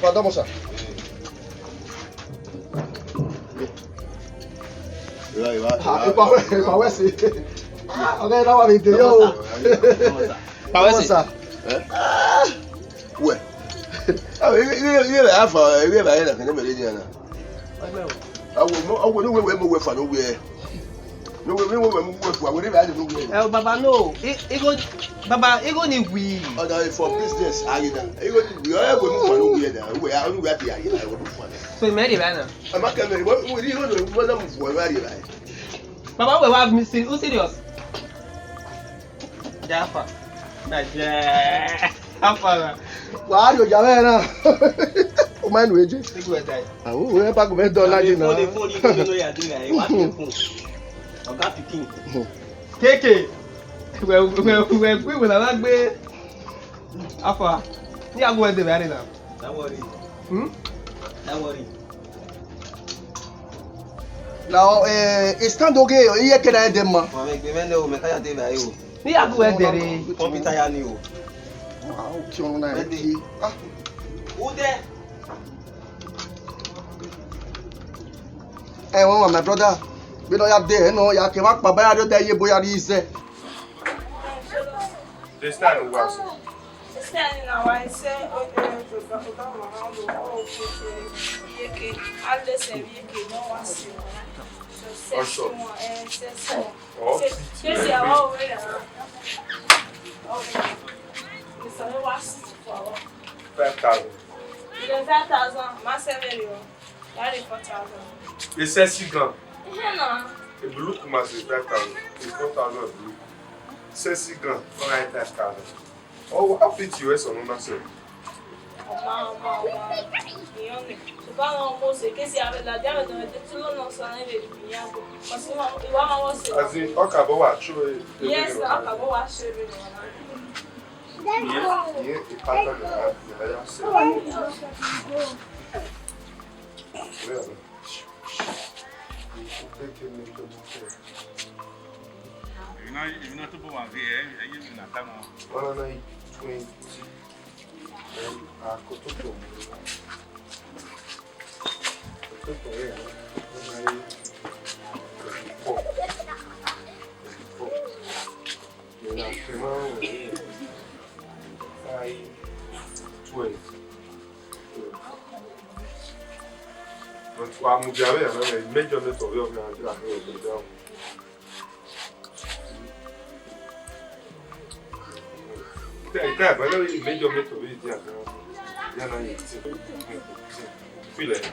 Padọmọ, sir. Ìwà, ìwà, ha, ìwà. Ìwà wẹ̀, ìwà wẹ̀ sí. Ah, ọ̀gá yẹn náà wà mí dé yọ o. Ìwà wẹ̀ sí. Padọmọ, sir. Ẹ? Ah, wẹ̀. Ah, iye, iye, iye rẹ̀ á fà, iye rẹ̀ á yẹ nà kẹ́ni mẹ́rin yẹn nà. Awo, mo, awo, ni wẹ, wẹ, mo wẹ fa, ni wẹ. Ni wẹ, ni wẹ, wẹ, mo wẹ fa, wẹ, ni wẹ, ni wẹ. Eh, baba, no. I, I go, baba, I go ni wi. Oh, no, for business, aye na. I go ni wi. Eh, wẹ, mo fa, ni wẹ na. Wẹ, a, ni wẹ, a ti aye na. Wẹ, mo fa na. So, you married right now? I'm not coming. Wẹ, wẹ, ni wẹ, wẹ, wẹ, na mo fa, wẹ, aye na. Baba, wẹ, wha, mi si-, who serious? Jaffa. Na je. Jaffa. Wa ri oya vbe na. O ma nu eje. Take your time. Awu, we pa ko me do la je na. Phone, phone, you no ya do ya. Wa phone. Oga pikin. Keke. We, we, we, we, we na gbe. Afa. Ni agu ede be are na. Don't worry. Hmm? Don't worry. Now, eh, it's time to go. Iye ke na ede ma. Wa me gbe me ne o, me ka ya de na yo. Ni agu ede re. Pump it ya ni o. Ah, okay, ọ̀nà na. Ready? Ah. Who there? Eh, one, one, my brother. We no ya de, no, ya ke wa pa ba ya de ye boya ri se. This time was. Sista ni na wa ise, o, o, o, o, o, o, o, o, iyeke, a lese iyeke, no wa si. So, sesi wọn, eh, sesi wọn. Oh. Se, sesi awa owẹ ya. Oh, yeah. Sesi awa wa si fún wa. Five thousand. Ilẹ̀ five thousand, ma sẹ vẹ yo. That is four thousand. E sexy gan. Ihe na. E blue kuma se five thousand. E four thousand e blue. Sexy gan. All right, five thousand. Oh, how fit you is on that sir? Ọma, ọma, ọma. Iyọn ni. Ṣùgbọ́n àwọn ọmọ òsè kéṣì àwẹ̀ làdí àwẹ̀ dọ̀rọ̀ dé tí ló lọ sọ ní ilé ìgbìyànjú. Kò sí wọn, ìwà máa wọ́n ṣe. As in, ọkà bọ́ wà ṣó e. Yes, ọkà bọ́ wà ṣó e. Ìyẹn, ìyẹn ìpátá nìyà, nìyà yà ṣe. Where? Take him into the chair. Emwi ne ọ tobọ wa ghe, ẹ, ẹ ye emwi ne a tama. One hundred twenty. Then, a ko toto. Toto, ẹ, one hundred twenty-four. Twenty-four. Then, a ko emwa, ẹ, five, twelve. But wa mudia vbe ya na, measurement of your hand, you are going to down. Ita, ita, but no, you measurement of it, yeah, yeah, na eighteen. Feel it.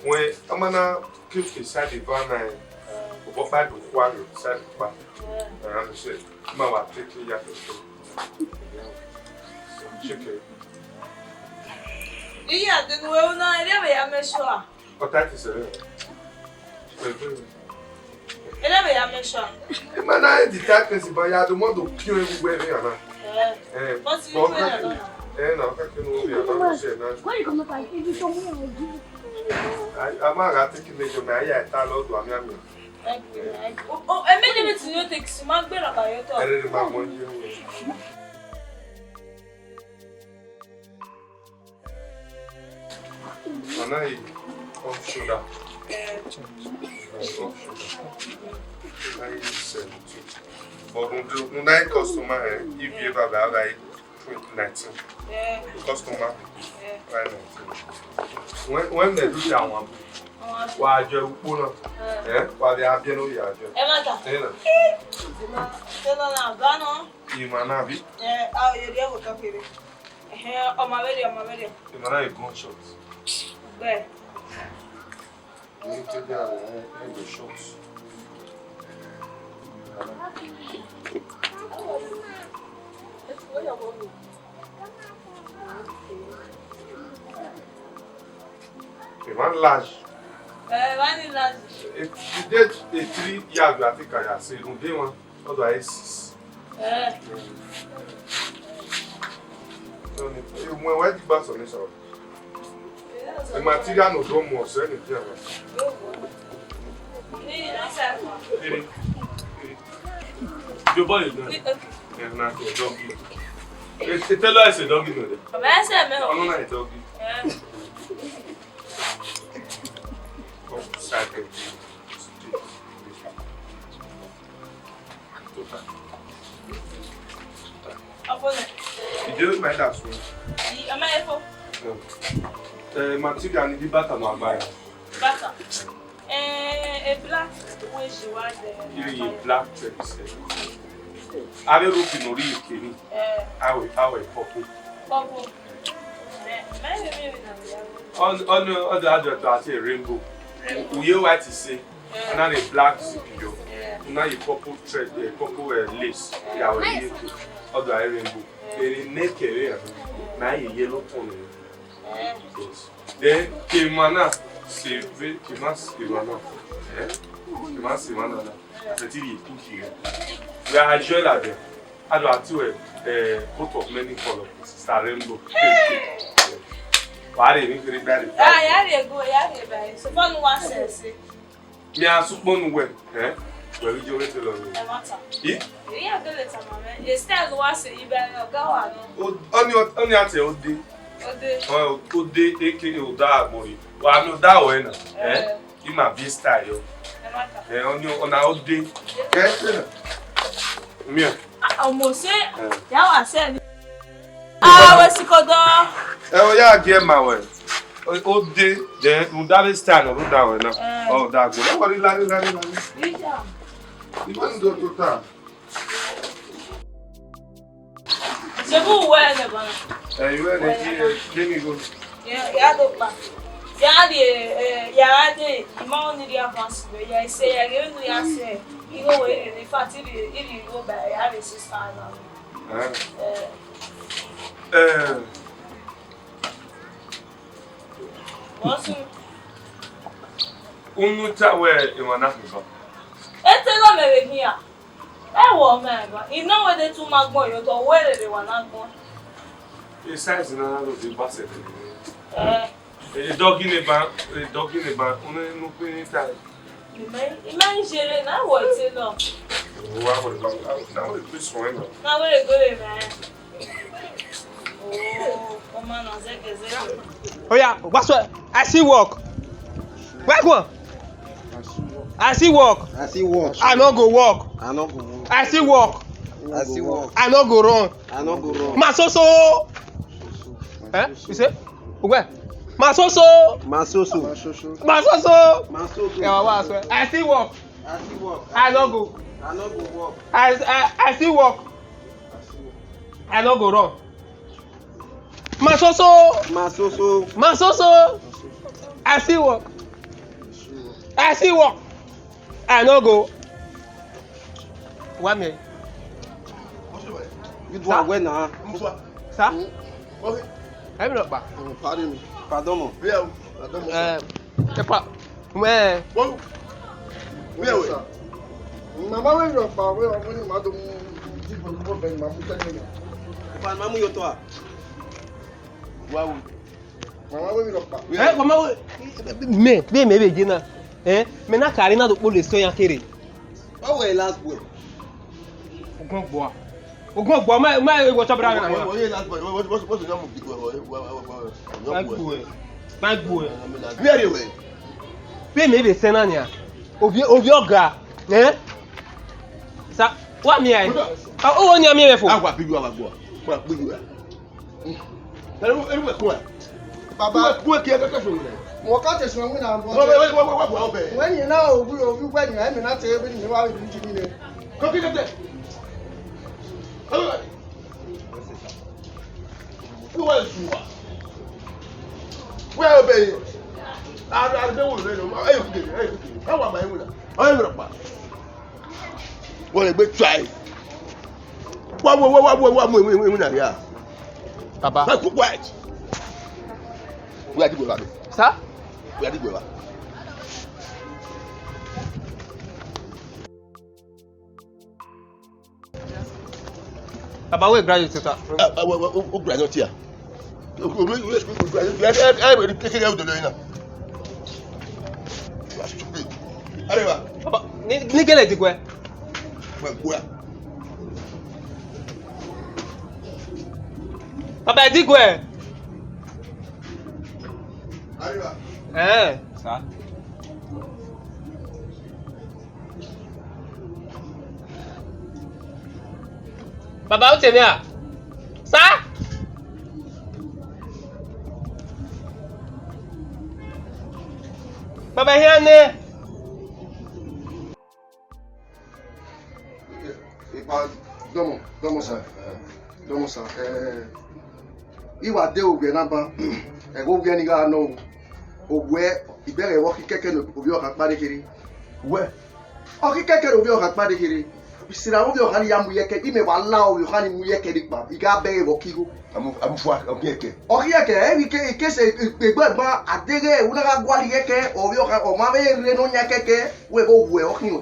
When a ma na keep inside the van, eh, obọ kpa do khua inside the van. Eh, I'm sure. Ma wa take care of it. Check it. Iya, then we una area we ya make sure. Ọ ta ti sẹ rẹ. Ere vbe ya make sure. Ima na e di ta kesi ba ya do mo do pion egbe vbe ana. Eh. Eh, but you but know that. Eh, na ka ke no vbe ana mo se na. Where you come from? If you come here, I'll give you. Ai, a ma gha take measure, ma ya ta lọ do ami ami. Thank you. Oh, oh, e measurement you take, si ma gbe na ba yo to. Ere ma mo ye. Ana yi off shoulder. Eh. Off shoulder. Ana yi seventeen. But we do, we na customer, eh, if you ever buy, buy twenty nineteen. Eh. Customer. Eh. Buy nineteen. When, when they do that one, wa jẹ ukpo na. Eh. Eh, wa de abie no ya jẹ. Ẹ ma ta. Eh, na. Ẹ ma ta. Ẹ ma ta. Ima na bi? Eh, a o ye rie vbe otọ kere. Ẹhẹn, ọ ma vberriọ, ọ ma vberriọ. Ima na ye gunshot. Gbe. Ni te dia, eh, eh, the shot. Ima large. Eh, ima ni large. E, e de e three yard, I think I say, rhunmwuda emwa. Ọdọ a six. Eh. So, ni, eh, when, when the bass on this one? The material no do more, so any thing. Your boy is not. Yeah, na, a doggy. It, it tell us a doggy, no. Baba, ẹ sẹ mẹ o. Ọmọ náà a doggy. Eh. Come, side. Tota. Tota. Ọfọnẹ. Ìdí ó máa ń dà sùn. Ì, ọmọ ẹ fọ. Eh, material ni bí bàtà máa bá yà. Bàtà. Eh, a black, wẹ zi wa dẹ. Iri ye black, eh, avbe rope no ri ye keni. Eh. Awe, awe purple. Purple. Eh, mẹ, mẹ, mẹ, mẹ, mẹ. On, on, on the other to say rainbow. Uye white is say. Ana rẹ black zip yọ, una ye purple thread, eh, purple, eh, lace, ya wẹ ye ke, ọdọ a rainbow. Ere ne kẹre ya, na ye yellow tone. Yes. Then, ke ma na, se ve, ke ma se ma na. Eh? Ke ma se ma na na. A se ti ye pink here. We are joy la de. Ado ati wẹ, eh, coat of many color, sister rainbow. Wa rhie emwi kherhe gba rre. Ah, ya rhie ego, ya rhie ba. So far, no one sense. Mi a sukpọn nu wẹ, eh? Wẹ vbe ijo vbe te lọ rre. Ẹ ma ta. I? Eya gele tama mwẹ. E style wa se yi ba ọga wa nọ. O, ọni, ọni a te ode. Ode. Ọ, ode, eke, oda agbọn yi. Wa mi oda wẹ na, eh? Eh. I ma viẹ style yọ. Ẹ ma ta. Eh, ọni, ọna ode. Kẹ ẹ na. Miẹn. Ah, ọmọ sẹ, eh, ya wa sẹ ni. Ah, we si kodo. Ẹ, ọ ya gie ma wẹ. O, ode, then, rhunmwuda vbe style nọ rhunmwuda wẹ na. Eh. Ọ da gbe. Ẹ, wa rhie la, rhie la, rhie la. Ija. Ima ndo tota. Sebu uwẹ nẹ bana. Eh, you were the, eh, let me go. Ya, ya do kpa. Ya de, eh, ya de, ima ni ri avance, ya se, ya ge nu ya se. Igho we, in fact, iri, iri igho ba, ya re six thousand. Eh. Eh. Eh. What's it? Unu ta wẹ emwa na khin ba? Ete nọ mẹ vbe khian. Ẹ wọ mẹ ba. I nọ wẹ de tu ma gbọn yo, tọ wẹ rere wa na gbọn. E size na na do de ba sẹ. Eh. E doggy ne ba, e doggy ne ba, unu nu pe ni ta. Imẹ, imẹ i sere na wọ te nọ. Wa wẹ, na wẹ, na wẹ, please, for him. Na wẹ go re mẹ. Oh, ọmọ na zẹgẹ zẹgẹ. Oya, what's up? I see work. Where go? I see work. I see work. I no go work. I no go work. I see work. I see work. I no go run. I no go run. Ma so so. Eh? You say? Where? Ma so so. Ma so so. Ma so so. Ma so so. Ma so so. Yeah, what, what? I see work. I see work. I no go. I no go work. I, I, I see work. I see work. I no go run. Ma so so. Ma so so. Ma so so. I see work. I see work. I no go. Wa mẹ. You do well now. Sir? Ẹ mi rọkpa. Pardon me. Pardon mo. Yeah, pardon mo. Eh, epa. Wẹ. Wọ́n wíyẹ̀wẹ̀. Mama wẹ rọkpa wẹ ọmọ ni ma do mu dìbò lọ́wọ́ bẹ́ẹ̀ ni ma mú tẹ́lẹ̀ mi. Epa ni ma mu yọ tọ́ a. Wa wo. Mama wẹ mi rọkpa. Eh, mama wẹ. Me, me, me, me, Gina. Eh, me na kare na do kpo le so yan kere. Ọ wẹ last boy. Ogun gbua. Ogun gbua, ma, ma, what's up, brother? Oye last boy. What's, what's, what's the name of the boy? What's, what's, what's the name of the boy? Last boy. Last boy. Very well. Pay me the send on ya. Obi, obi oga. Eh? Sa, wa mi ai. Oh, oh, ni ami me fo. Agua bi you, agua. Agua bi you. Ẹrú, ẹrú ẹ̀kún ẹ̀. Baba. Ẹrú ẹ̀kún ẹ̀ kí ẹ kẹ́kẹ́ sọ̀rọ̀ rẹ̀. Wọ́n ká tẹ̀sán wí náà bọ́. Wọ́n, wọ́n, wọ́n, wọ́n, wọ́n, wọ́n bẹ̀. Wọ́n yìí náà òwú, òwú wẹ̀ ní ẹ̀mí náà tẹ̀ ẹ́ bí ní wàá rí jì mí ni. Kọ́kí tẹ̀tẹ̀. Wọ́n wá ìṣù wa. Wọ́n yà bẹ̀ yìí. Àrùn àrùn bẹ́ẹ̀ wò lóyún. Ẹ yóò kéde, ẹ yóò kéde. Ẹ wà máa ń wúlò. Ẹ yóò rọ̀ pa. Wọ́n lè gbé try. Wá wá wá wá wá wá mú ìwé ìwé ìwé náà yá. Baba. Wá kú quiet. Wíwá dìgbò wa. Sir? Wíwá dìgbò wa. Baba, wẹ graduate, sir. Ah, ah, wẹ, wẹ, o, o graduate ya. O, o, o, o, o graduate. Ẹ, ẹ, ẹ, ẹ, kékeré ọdọ lọ yìí náà. You are stupid. Arẹwà. Baba, ni, ni gẹlẹ diguẹ. Wẹ gbua. Baba, ẹ diguẹ. Arẹwà. Ẹ. Sir. Baba, u te mwẹ a? Sir? Baba, hian nẹ. Epa, dọmọ, dọmọ sir. Dọmọ sir. Eh, I wa de ovbiẹ na ban, ẹghẹ ovbiẹ ni gha nọ, owẹ, I bẹghe vbe ọkhi kẹkẹ ne ovbi ọkhan kpa dekherhe. Wẹ? Ọkhi kẹkẹ ne ovbi ọkhan kpa dekherhe. Sirra ovbi ọkhan ni ya mu ye ẹkẹ, imẹ wa la ovbi ọkhan ni mu ye ẹkẹ ni kpa, I gha bẹghe vbe ọkhi igho. Amu, amu fua, ọkhi ẹkẹ. Ọkhi ẹkẹ, ẹ, I ke, I ke sẹ egbe ma, a deghẹ u na gha gualọ ye ẹkẹ, ovbi ọkhan, ọ ma vbe rre ne ọ yan kẹkẹ, wẹ vbe owẹ ọkhiọn.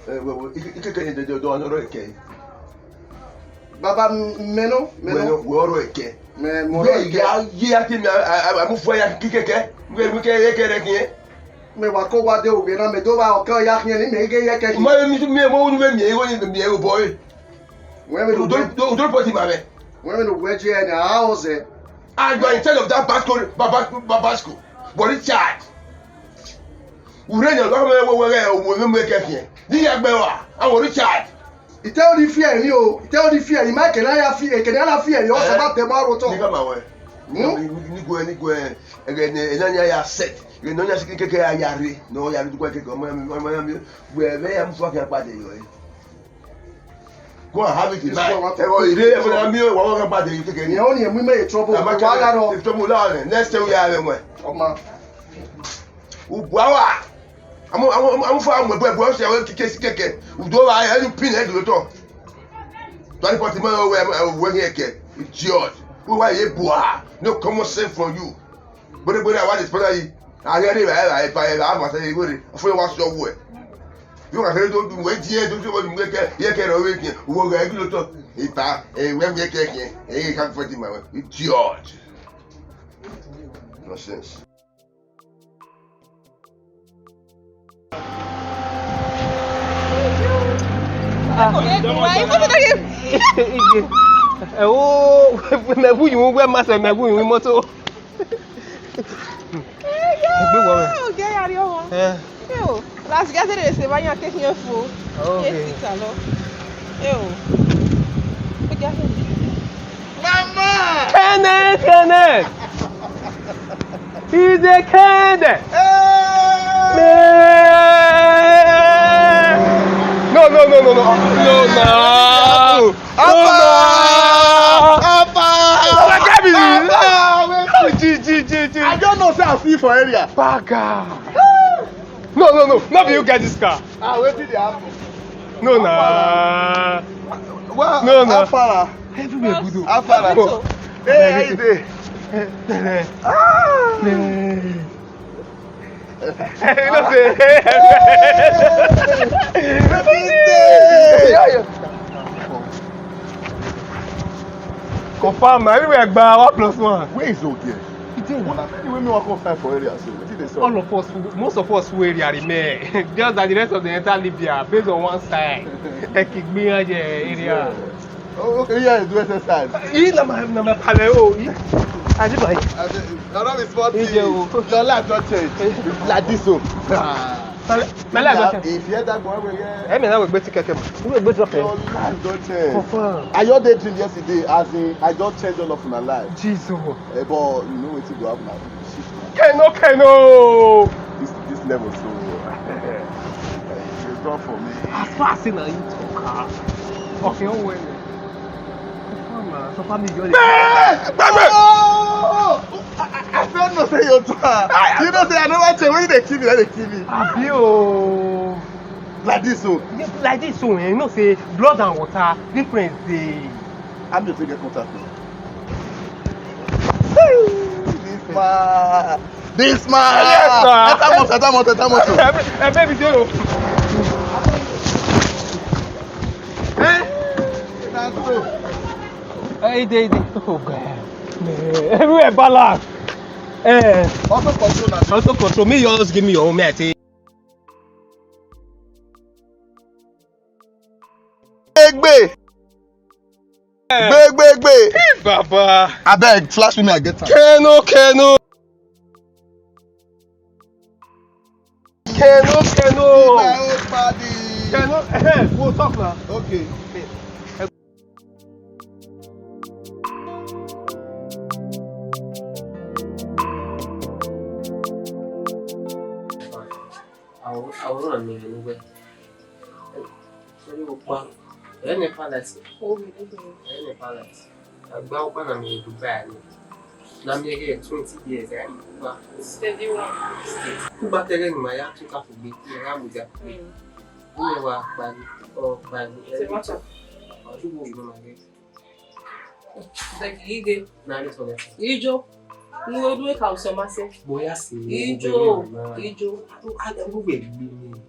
Eh, wẹ, wẹ, I, I kẹkẹ ni dẹdẹ ọdọ ọnọrọ ẹkẹ. Baba, m-, mẹ nọ, mẹ nọ. Wẹ, wẹ ọrọ ẹkẹ. Mẹ, mẹ ọrọ ẹkẹ. Wẹ ya, ye ya ke mi, a, a, a, a mu fua ya ke kẹkẹ. Wẹ, wẹ kẹ ye ẹkẹ rẹ khian. Mẹ wa ko wa de ovbiẹ na, mẹ do vba ọkẹ ya khian ni mẹ ghe ye ẹkẹ. Ma mi, mi, mo nu mẹ mi, igho ni mi, igho bọ e. Wẹ mẹ do, do, do, do put him away. Wẹ mẹ no wẹ je na, a ọzẹ. And you are in charge of that Basco, Ba-, Ba-, Ba-, Basco. But Richard. Ure ni ọdọ mẹ wẹ wẹ wẹ, o mẹ mẹ kẹ fiẹ. Ni ya gbẹ wa, a wo Richard. Ite o di fiẹ ni o, ite o di fiẹ, I ma kẹ na ya fiẹ, kẹ na ya fiẹ, yọ sẹ ba tẹ ma ro tọ. Ni ka ma wẹ. Hmm? Ni, ni, ni guẹ, ni guẹ, ẹgẹ ne, ẹna ni a ya set, ẹgẹ ne ọ ya si kẹkẹ a ya re, ne ọ ya re dugba kẹkẹ, ọmọ ya mi, ọmọ ya mi, wẹ, wẹ ya mu fua kẹ akpa de yọ, eh. Go and have it in mind. Ẹ wọ ire, ẹ fọdà mi, wà wọ́n kẹ akpa de yọ kẹkẹ ni. Ìyẹn ò ní ẹ̀mú mẹ́ trouble, wà á lára. Trouble lára, next time we are, wẹ. Ọmọ. Ugbu a wa. Amu, amu, amu, amu fa amu ẹbọ ẹbọ ọsẹ ẹwẹ kike si kẹkẹ. Udo wa ẹnu pin ẹdun lotọ. Twenty forty man ẹwẹ ẹwẹ ẹwẹ ẹkẹ. Idiot. Who wa ye bua? No common sense from you. Gbede gbede awa de spana yi. Aghe de ba ba ba ba ma se yi gbede. Ofo wa so wẹ. Yo ka kere do du wẹ die do so wẹ mu kẹkẹ. Ye kẹrẹ ọvbe kẹ. Wo ga gi lotọ. Ipa, ẹwẹ mu kẹkẹ. E ka forty man. Idiot. Nonsense. Ẹ wo, mẹ wu yu wẹ ma sẹ mẹ wu yu moto. Egbe wọ mwẹ. Ogie ya rrie ọmwa. Eh. Eo, last guy dey say ba yan ke khian fo. Okay. Yes, it alọ. Eo. Ogie ya. Mama! Kenneth, Kenneth! He's a Kenneth! Hey! No, no, no, no, no. No, no. Alpha! Alpha! Alpha! Wait, G, G, G, G. I don't know say I see you for area. Baga. No, no, no. No be you get this car. Ah, wetin dey happen? No, na. Well, no, na. How far? Everywhere good o. How far? Go. Hey, how you dey? Ah! Hey. You know say. Confirm, na. Everywhere gba one plus one. Where is Ogie? He dey. Una many wey me wan come find for area so. Wetin dey sup? All of us, most of us wey area remain. Just that the rest of them enter Libya based on one side. Ekigbiyan area. Oh, okay, yeah, do exercise. He na my, na my pale o. He, I dey by. I dey, I no be small thing. Your life don change. Like this o. My life don change. If you hear that boy, we hear. Ẹ mi na we gbe ti kẹkẹ. We gbe drop. Your life don change. Confirm. I just dey dream yesterday, as in, I just change all of una life. Jesus. Eh, but you know wetin go happen now? Keno, Keno! This, this level so, it's done for me. As far as say na you talk, ah. Okay, oh well. Confirm na, so far me, you dey. Hey! Hey! Oh! I, I, I don't know say you do am. You know say I never tell when they kill me, they kill me. Abi o. Like this o. Like this o, eh, you know say blood and water difference dey. How me take get contact now? This man. This man. Yes, sir. Enter motor, enter motor, enter motor. Ẹ bẹ mi dé o. Eh? Na so. Hey, dey, dey. Oh God. Man, everywhere balance. Eh. Auto control na. Auto control. Me, you just give me your own, me, I take. Egbe. Gbe, gbe, gbe. Hey, Baba. Abeg, flash me, I get am. Keno, Keno. Keno, Keno. See my old paddy. Keno, eh, we'll talk now. Okay. Àwòrán, àwòrán mi rẹ nuwẹ. Ẹrẹ ọkpa, ẹrẹ ne palace. Ẹrẹ ne palace. Agba ọkpa na mi Dubai ni. Na mi ẹghẹ twenty years, ẹrẹ ne ọkpa. Steady one. Steady. Kugba kẹghẹ ne ma ya tun ka fugbe, ne ma ya mudia fugbe. Mm. Uwẹ wa kpari, ọ kpari. Tomato. Ọ tun wo ino ma ghe. Bẹgẹ ighe. Na ni sọ ghe. Ijo. Ni wo du ka usẹ ma sẹ. Bọya si. Ijo. Ijo. A, a, a, wo gbe gbe ni.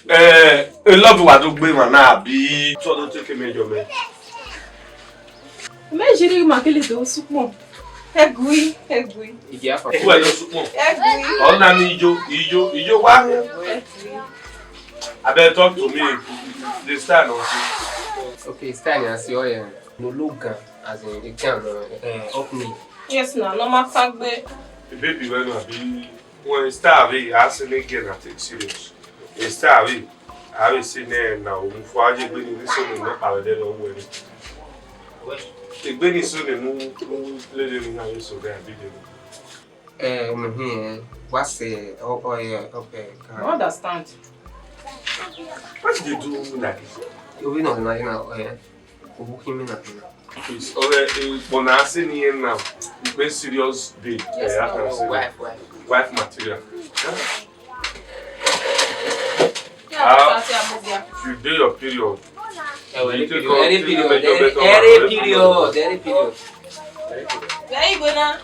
Eh, I love you, wa do gbe ma na bi. So do take me, your man. Me jiri ma kele do sukpọn. Egui, egui. Igi afa. Who are those sukpọn? Egui. Ọ na ni ijo, ijo, ijo wa. Egui. Abeg, talk to me. The style na. Okay, style na si oye. No look am as in a can, uh, uh, up me. Yes, na, no matter gbe. The baby well na be when style we ask any girl na take serious. A style we, I will say ne na o mu fo aje gbe ni so ni no pa de lo we. Egbe ni so ni mu, mu play de ni na so that be de. Eh, um, here, what's, eh, oh, oh, yeah, okay, can I understand. What did you do like this? You know, na, na, eh, you book him in, na. Please, okay, eh, but now I say ni na, we serious babe. Yes, eh, I no, can say wife, wife. Wife material. Yeah, ah, that's what I'm here. You do your period. Eh, well, you take period, any period, any period, any period. Where you go now?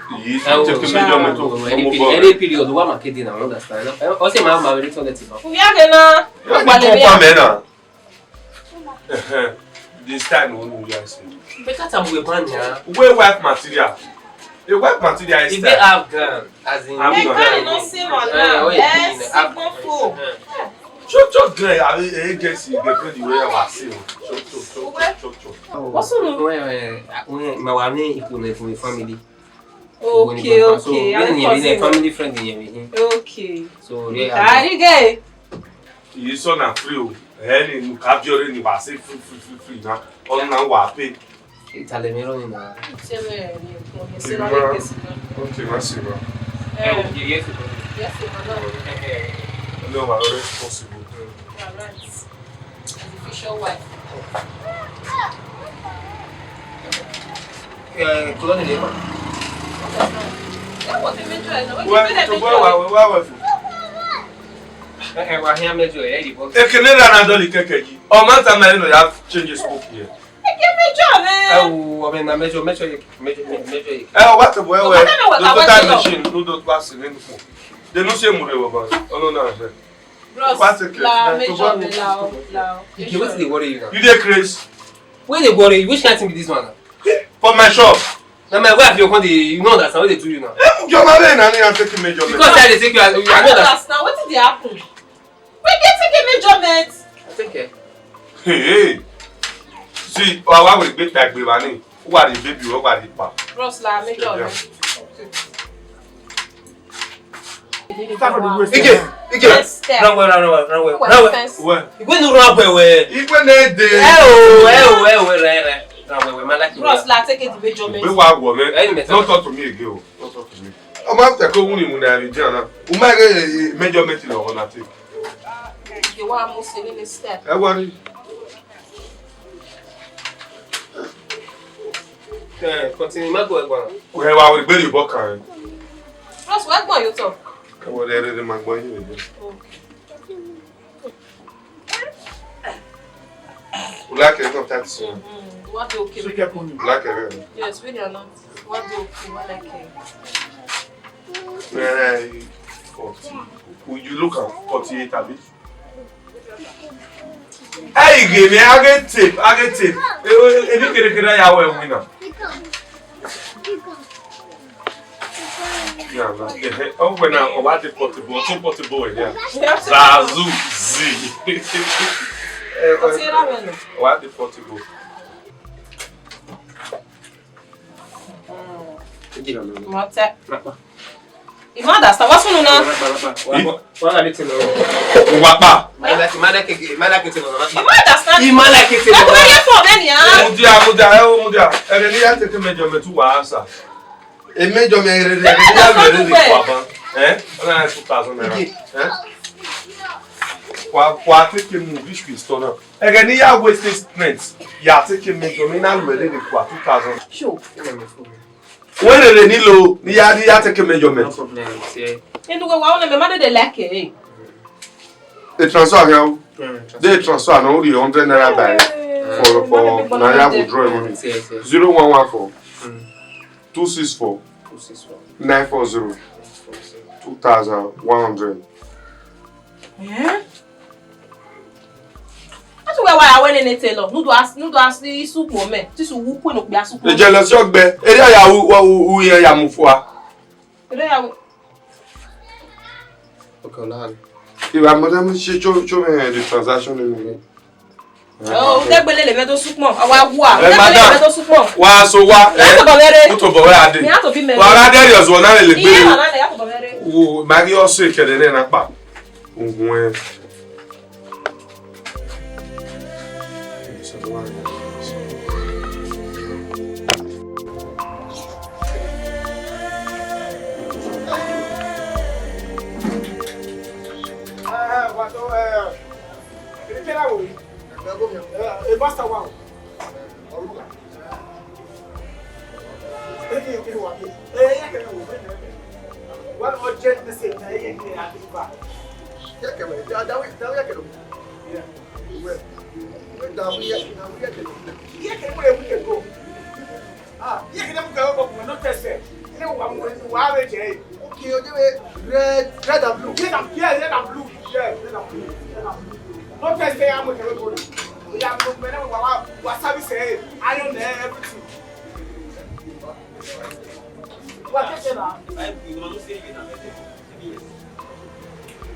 Iyi, ẹ wo, take me, jọ mẹ to, any period, any period, wa ma kede na, understand? Ẹ, ọ sẹ ma, ma really toilet ba. Uya ke na. Ẹ, ni ko pa mẹ na. This time, we no ya say. Better time we ban ya. We wife material. A white material is If they have gun, as in I'm They gun. Can't not see one Eh, now. oh, yeah, Eh, yeah, sick one fool. Cho cho gan, I mean, eh, get see the friend you wear was see. Cho cho cho cho cho. What's wrong? Well, uh, well, my wife, he could from a family. Okay, okay. So, I yeah, yeah, yeah, family friend, yeah, yeah. Okay. So, yeah. Carry gay. Iyi sọ na free o. Ẹhẹ ni, ne u ka viọ re ni wa sẹ free, free, free, free na. Ọna na wa pay. Italian mẹ rọni na. Tell me, you come here, say, no, no, no. Okay, ma see, ma. Eh, yes, yes, ma. No, ma, no, responsible. You are right. As a future wife. Eh, kúrò nílé, ma. That was the major. Well, to go, well, well, well, well. Eh, eh, wa hia major, eh, the boss. Ekene ra na dọlọ kẹkẹ yi. Ọ ma ta ma eno ya change spoke here. Eke major, man. Eh, wo, ọ ma na major, major, major, major. Eh, what the boy, well, the total machine, no dot pass in any form. They no say more about. Oh, no, no, no. Bros, la major, la, la. Ike, wetin dey worry you now? You dey craze? Wetin dey worry you? Which kind thing be this one now? For my shop. Na my wife you come dey, you no understand what dey do you now. Eh, your mother na na take measurement. Because I dey take you, I no understand. Understand wetin dey happen. We dey take a measurement. I take care. Hey, hey. See, our wife will be like baby. What the baby, what the pa? Bros, la major. Yeah. Okay. Ike, Ike. Yes, sir. Run well, run well, run well, run well. Well. Igwe nu run well, well. Igwe na dey. Eh oh, eh oh, eh oh, right, right. Run well, well, man, like Bros, la take it the major. We wa wo, man. Eh, no talk to me again, oh. No talk to me. Ọmọ after ko wuni mu na ri jana. U ma ge measurement lo na take. Ike wa mo se ni step. Ẹ worry. Eh, continue, ma go ẹgbọn. Wẹ wa wẹ gbere bọ kan. Plus, wa gbọn yo tọ. Ẹ wọ dẹ rere ma gbọn yin. Okay. U like it, not that soon. Mm-hmm. What okay? U like it, really? Yes, really a lot. What okay? What like it? Eh, forty. Will you look at forty-eight, abi? Hey, give me, I get tape, I get tape. Eh, eh, eh, you get a good eye, I will win. Yeah, man. Eh, eh, oh, when I, oh, what the portable, two portable, yeah. Zazu, Z. Eh, eh, what the portable? Mọtẹ. You don't understand. What's going on now? Wa ga ni tin nọ. Wa pa. Ma like, ma like, ma like tin nọ. You don't understand. Ma like tin nọ. Ẹ kò yẹ fún ọ̀rẹ́ ni, ah. Mudia, mudia, ẹ wo mudia. Ẹ ni ya take measurement wa sa. E measurement rere, rere, ya rere ni kwa ban. Eh? Ọna two thousand naira. Eh? Kwa, kwa take mu this store now. Ẹghẹ ne I ya waste strength, ya take measurement, na lu ẹre rre kua two thousand. Sure. Wẹ rere ni lo, ne I ya, ne I ya take measurement. No problem, yeah. Inu wẹ wa ọna mẹ ma dede like e. E transfer here o. Yeah, transfer. They transfer na only hundred naira by for, for na ya withdraw money. Yes, yes. Zero one one four, two six four, nine four zero, two thousand one hundred. Eh? That's why, why I went in a tailor. Nudo as, nudo as the soup woman. This will cook no be a soup. The jealousy of be. Area ya u, u, u, ya mu fua. Area ya u. Okay, now. If I'm gonna show, show me the transaction in a minute. Oh, u te gbele le mẹ do sukpọn. Awa gua. Eh, madam. U te gbele le mẹ do sukpọn. Wa so wa. Mi a to bọ vbe re. U to bọ vbe ade. Mi a to bi mẹ. Wa ra de yọ zuọ na le gbe. Iye wa na le, a to bọ vbe re. Wo, ma ghi ọsẹ kẹdẹ nẹ na kpa. Uhun ẹ. Eh, wa to, eh, Ẹ, ẹ, master wa o. Ẹ, ẹ, ẹ, wa urgent message na, ẹ, ẹ, ẹ, a ti ba. Ah, ye kede mu kẹrẹ ọkọ kùnmẹ, no tẹsẹ. Ilé wa mu, wa rẹ jẹ. Okay, o de we red, red and blue. Red and, yeah, red and blue. Yeah, red and blue. Red and blue. No tẹsẹ ya mu kẹrẹ ọkọ. Ya mu mẹ na wa, wa, wa service ẹ, iron ẹ, everything. Wa kẹkẹ na.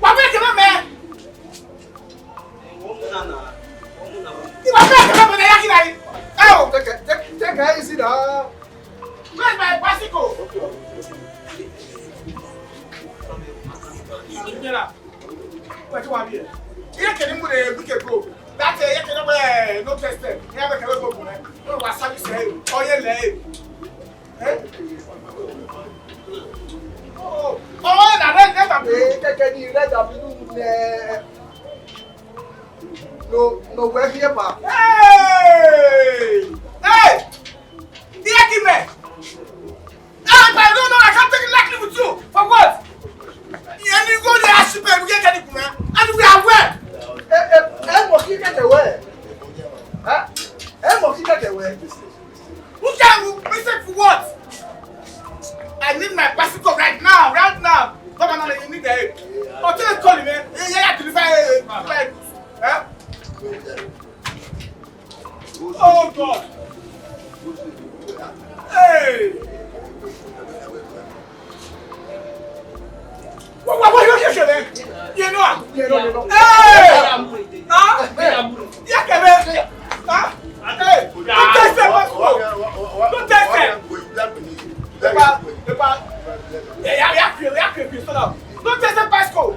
Wa bẹ kẹmẹ mẹ. Wa bẹ kẹmẹ mẹ ya kina yi. Oh, take it, take, take it easy now. Where's my bicycle? Wait, what here? Here can you move a week ago? That uh, here can you no test them. Here can you go for it. No, what service eh? Oh, yeah, lay. Eh? Oh, oh, na red, red and blue. Eh, kẹkẹ ni red and blue ne. No, no, where here, pa? Hey! Hey! Here, give me. Ah, but no, no, I can't take it lightly with you. For what? Any go there, I should pay. We get any, and we are well. Eh, eh, eh, mo kí kẹkẹ wẹ. Huh? Eh, mo kí kẹkẹ wẹ. Who can we say for what? I need my bicycle right now, right now. Come on, you need it. Until they call me, eh, yeah, yeah, deliver, eh, eh, eh, eh. Oh God. Hey. Wa, wa, wa, yo, yo, yo, yo. You know, you know, you know. Hey! Huh? Yeah, Kevin. Huh? Hey, don't test them, Pastor. Don't test them. Epa, epa. Yeah, yeah, yeah, yeah, yeah, yeah, so now. Don't test them, Pastor.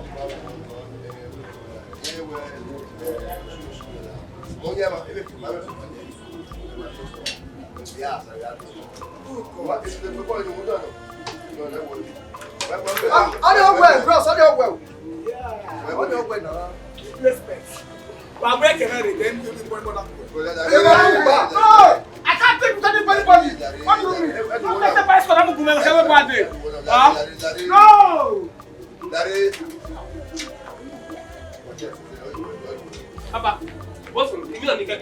Ọ dị ogbe, bros, ọ dị ogbe. Ọ dị ogbe na. Respect. Wa wẹ kẹrẹ rẹ, then you be boy, boy. Hey, I can't take with anybody. What do you mean? Don't take the bicycle, I'm going to have a bad day. Huh? No! Baba, what's wrong? You don't need to.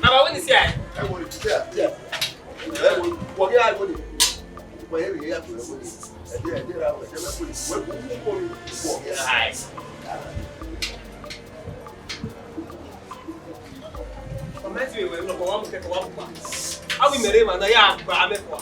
Baba, when is here? Ọ ma ti vbe wẹ nọkpa, wa mu kẹkẹ, wa mu kpa. Avbe imẹ rre emwa na ya gba amẹ kua.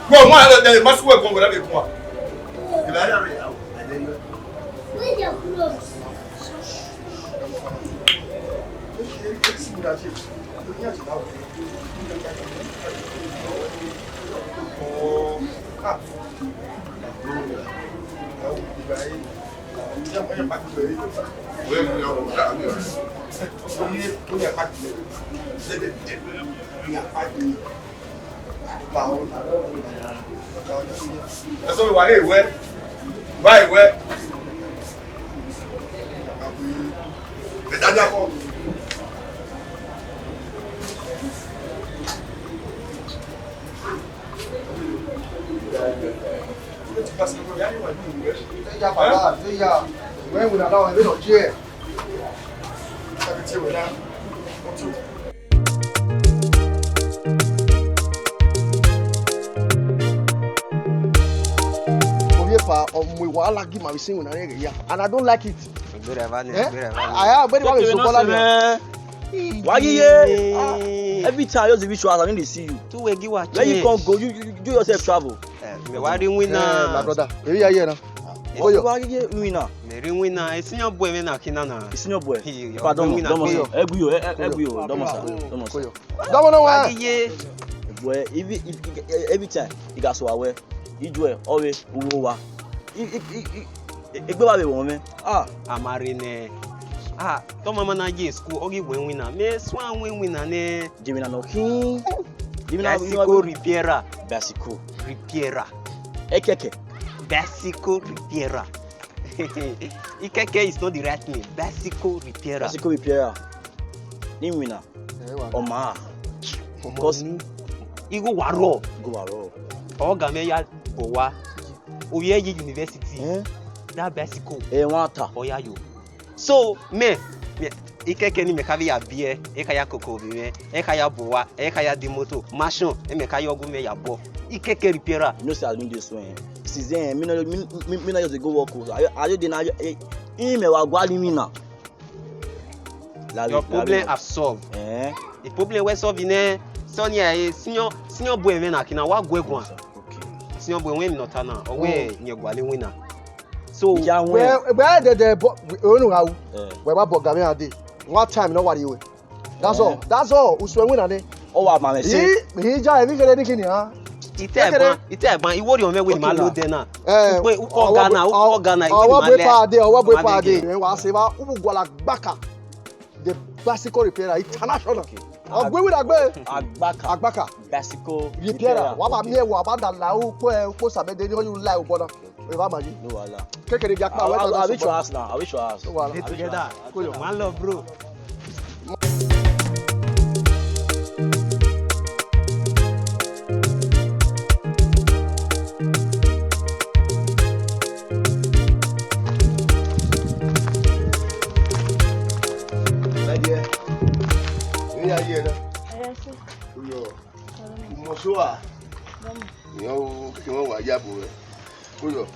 Bro, ma lẹ, ma si wẹ gan wẹ na vbe guan. Ẹsọ mi wa he wẹ, wa he wẹ. Bẹta ni akọ. Oviefa, ọ mu wahala gi ima vbe sẹ iwinna ne ẹghẹ ya, and I don't like it. Egbe rẹ eva ni, eh? Egbe rẹ eva ni. Aya, egbe rẹ eva vbe so bọla ni. Wa ye ye. Ah, every time I just reach your house, I need to see you. Tu we gi wa. Where you come go? You, you, you do yourself travel. Eh, mẹ wa rri iwinna. Eh, my brother, eri ya ye na. Oyo. Wa ye ye iwinna. Mẹ rri iwinna, e senior boy mwẹ na kina na. E senior boy. Pardon, iwinna dọmọ sa. Egbe yo, egbe yo, dọmọ sa, dọmọ sa. Dọmọ na wa. Wa ye ye. Boy, every, every, every time, I gha so awẹ. Ijuẹ, ọ vbe, uwu owa. I, I, I, I, egbe wa vbe wọn mwẹ. Ah. A ma rre nẹ. Ah, te ọ ma ma na ye school, ọ ghi wẹ iwinna. Mẹ suẹn wẹ iwinna nẹ. Jemina nọ khin. Jemina Bicycle repairer. Bicycle repairer. Ekeke. Bicycle repairer. Ikeke is not the right name. Bicycle repairer. Bicycle repairer. Ni winna. Eh, wa. Ọma. Ọma. 'Cause ni. Igho wa rrọọ. Igho wa rrọọ. Ọga mwẹ ya bọ wa. Ovbi ẹre ye university. Eh? That bicycle. Eh, wan ta. Ọ ya yo. So, mẹ, mẹ, ikeke ni mẹ kha vbe ya biẹ, e kha ya koko ovbi mwẹ, e kha ya bọ wa, e kha ya di moto, mansion, e mẹ kha ya ọghe mwẹ ya bọ. Ikeke repairer. You know say I been dey so, eh. Since then, me no, me, me, me no just dey go work o. I, I just dey na, eh, him, eh, wa gualọ iwinna. Your problem are solved. Eh? The problem we solve nẹ, senior, eh, senior, senior boy mwẹ na kina, wa gue guan. Okay. Senior boy mwẹ emwi ne ọ ta na, ọ wẹ, eh, rẹn gualọ iwinna. So, ya wẹ, wẹ, wẹ dẹdẹ bọ, onu gha ru. Eh. Wẹ wa bọ ga mwẹ a dee. One time ne ọ wa rrie ruẹ. That's all. Eh. That's all. Usun iwinna nẹ. Ọ wa ma mwẹ se. Ii, ii, ja emwi kherhe ni kini, ha? Ite egban, ite egban, iwo rhiọn mwẹ wẹ ne ima lo dẹ na. Eh, ukpe, ukpe ọga na, ukpe ọga na, iwo ne ima lẹ. Ọwọ bu epa dee, ọwọ bu epa dee. Wa se wa, u bu gualọ Agbaka. The bicycle repairer international. Okay. Ọ gu iwinna gbe. Agbaka. Agbaka. Bicycle repairer. Repairer. Wa ba miẹn, wa ba da la ukpo, ukpo sabẹdẹ ni ọ yu la obọ na. Eva ma yi. No wahala. Kekere gi akpa, I, I, I reach your house now. I reach your house. No wahala. Dey together. One love, bro. My dear, you are here now. Yes, sir. Yo. Mọsua. Yo, kí wọ́n wá yàbò rẹ̀. Kó yọ.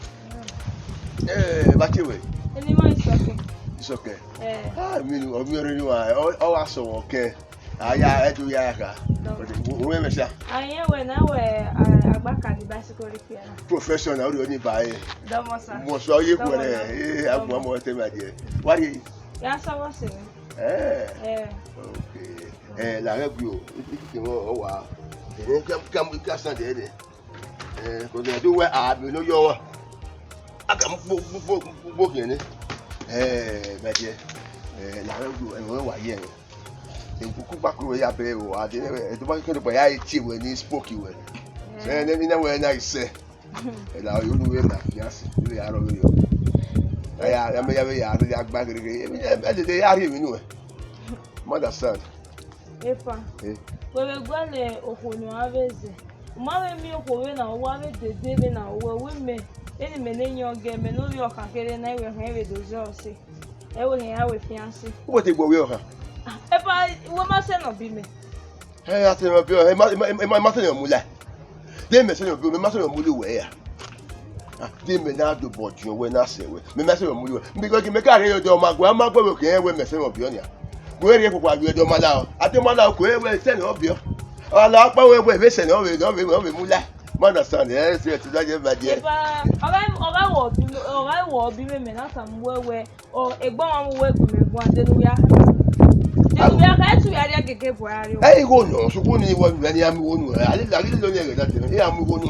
Ẹ bá ṣe wẹ̀. Ẹni máa ń sọkẹ̀. Ìsọkẹ̀. Ẹ. Ah, mi ni, ọmọ rẹ ni wa, ọ, ọ wa sọ̀rọ̀ kẹ. Aya, ẹ tó yára ká. Dọ́mọ. Òun ẹ̀ mẹ́sà. Àyẹ̀wò ẹ̀ náà wẹ̀, à, Agbaka ni bicycle repair. Professional, ó rí ọ ní báyìí. Dọ́mọ sá. Mọsua, ó yẹ kú rẹ̀. Dọ́mọ náà. Ẹ, àgùn ọmọ ẹ̀ tẹ́ mi àjẹ. Wá rí. Yà sọ́wọ́ sí mi. Ẹ. Ẹ. Ok. Ẹ, la rẹ gbi o, ikike wọn ọ wa. Ẹ, kẹ, kẹ, kẹ san de de. Ẹ, ko de do wẹ a mi no yọ wa. A ka mu gbo, gbo, gbo, gbo, gbo kiẹn ne. Ẹ, bẹjẹ. Ẹ, la rẹ gbi o, ẹ, wọn wa ye ẹ. Ẹ, ku, ku gba kuro ya bẹ o, a de ne, ẹ, to ba ke do ba ya tie wẹ ni spoke wẹ. Ẹ, ne mi na wẹ na ise. Ẹ, la yo nu wẹ na, ya si, ni ya ro yo. Ẹ, ya, ya me ya, ya, ya gba gere gere. Ẹ, ẹ, ẹ, ya ri mi nu ẹ. You understand? Epa. Eh. Wẹ vbe gualọ okhuo ne uwa vbe zẹ. U ma vbe miẹn okhuo vbe na, uwa vbe dede vbe na, uwẹ wẹ mẹ, eni mẹ ne yọn gẹ, mẹ ne ovbi ọkhan kherhe na, iwẹ hẹn vbe do zẹ ọse. Ẹ wẹ hẹn ya wẹ fiancé. Uwẹ te gbe ovbi ọkhan? Ah, epa, uwẹ ma sẹ ne ọ bi mẹ. Ẹ, a sẹ ne ọ bi ọ, ẹ ma, ẹ ma, ẹ ma, ẹ ma sẹ ne ọ mu la. De mẹ sẹ ne ọ bi ọ, mẹ ma sẹ ne ọ mu la uwẹ ya. Ah, de mẹ na dobọ diọn wẹ na sẹ wẹ. Mẹ ma sẹ ne ọ mu la uwẹ. Because mẹ ka rhie ọdọ ma guẹ, ma guẹ wẹ ke wẹ mẹ sẹ ne ọ bi ọ nia. Wẹ rhie kpokpo a ghi ọdọ ma la ọ. A de ma la ọ, ku wẹ sẹ ne ọ bi ọ. Ọ la ọkpa wẹ, wẹ vbe sẹ ne ọ vbe, ọ vbe, ọ vbe mu la. Ma understand, ẹ, sẹ ti da je ba je. Epa, ọ gha, ọ gha wọ bi, ọ gha wọ bi mẹ, mẹ na sa mu wẹ wẹ. Ọ, egbe ọmwa mu wẹ gu mẹ guan de ne u ya kha. De ne u ya kha, etu ya rhie gege bu a rrie. Ẹ igho nọ, sukun ni wọ vẹ ni a mu igho nu, a lele, a lele lo ni ẹghẹ da te, e a mu igho nu.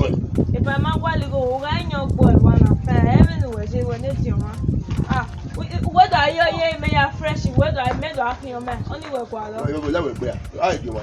Epa ma gualọ igho, u gha yan ọgbo ẹmwa na fa, ẹ vbe ne uwẹ je wẹ ne diọn mwa. Ah, u, u, uwẹ do a ye, ye mẹ ya fresh, uwẹ do a, mẹ do a khian mẹ, ọni uwẹ gualọ. Ẹ, uwẹ lẹ wẹ gbe a, a ye diọn mwa.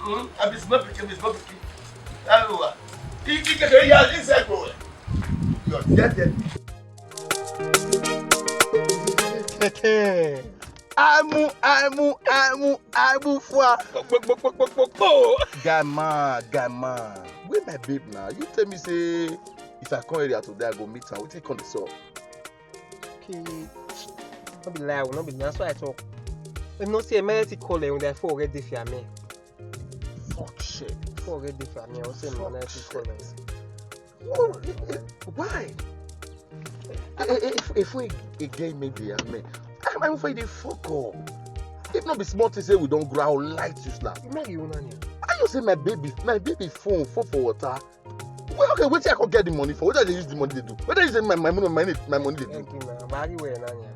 Hmm, I be small pikin, be small pikin. Ayo, I, I, I, I, I, I, I, I, Aimu, aimu, aimu, aimu fua. Kpokpokpokpokpo. Guy man, guy man. Where my babe now? You tell me say if I come area today, I go meet her. Wetin come dey sup? Okay. No be lie, no be lie. That's why I talk. You know, say emergency call eh, when they forget dey for me. Fuck shit. Forget dey for me. I say emergency call eh. No, eh, eh, why? Eh, eh, eh, if, if we again maybe, I mean, I'm, I'm afraid they fuck up. If not be small thing say we don't grow, I will light you slap. You know you know. I just say my baby, my baby phone, phone for water. Well, okay, wetin I come get the money for? Wetin I dey use the money dey do? Wetin I use my, my money, my, my money dey do? Thank you, man. But I well now, yeah.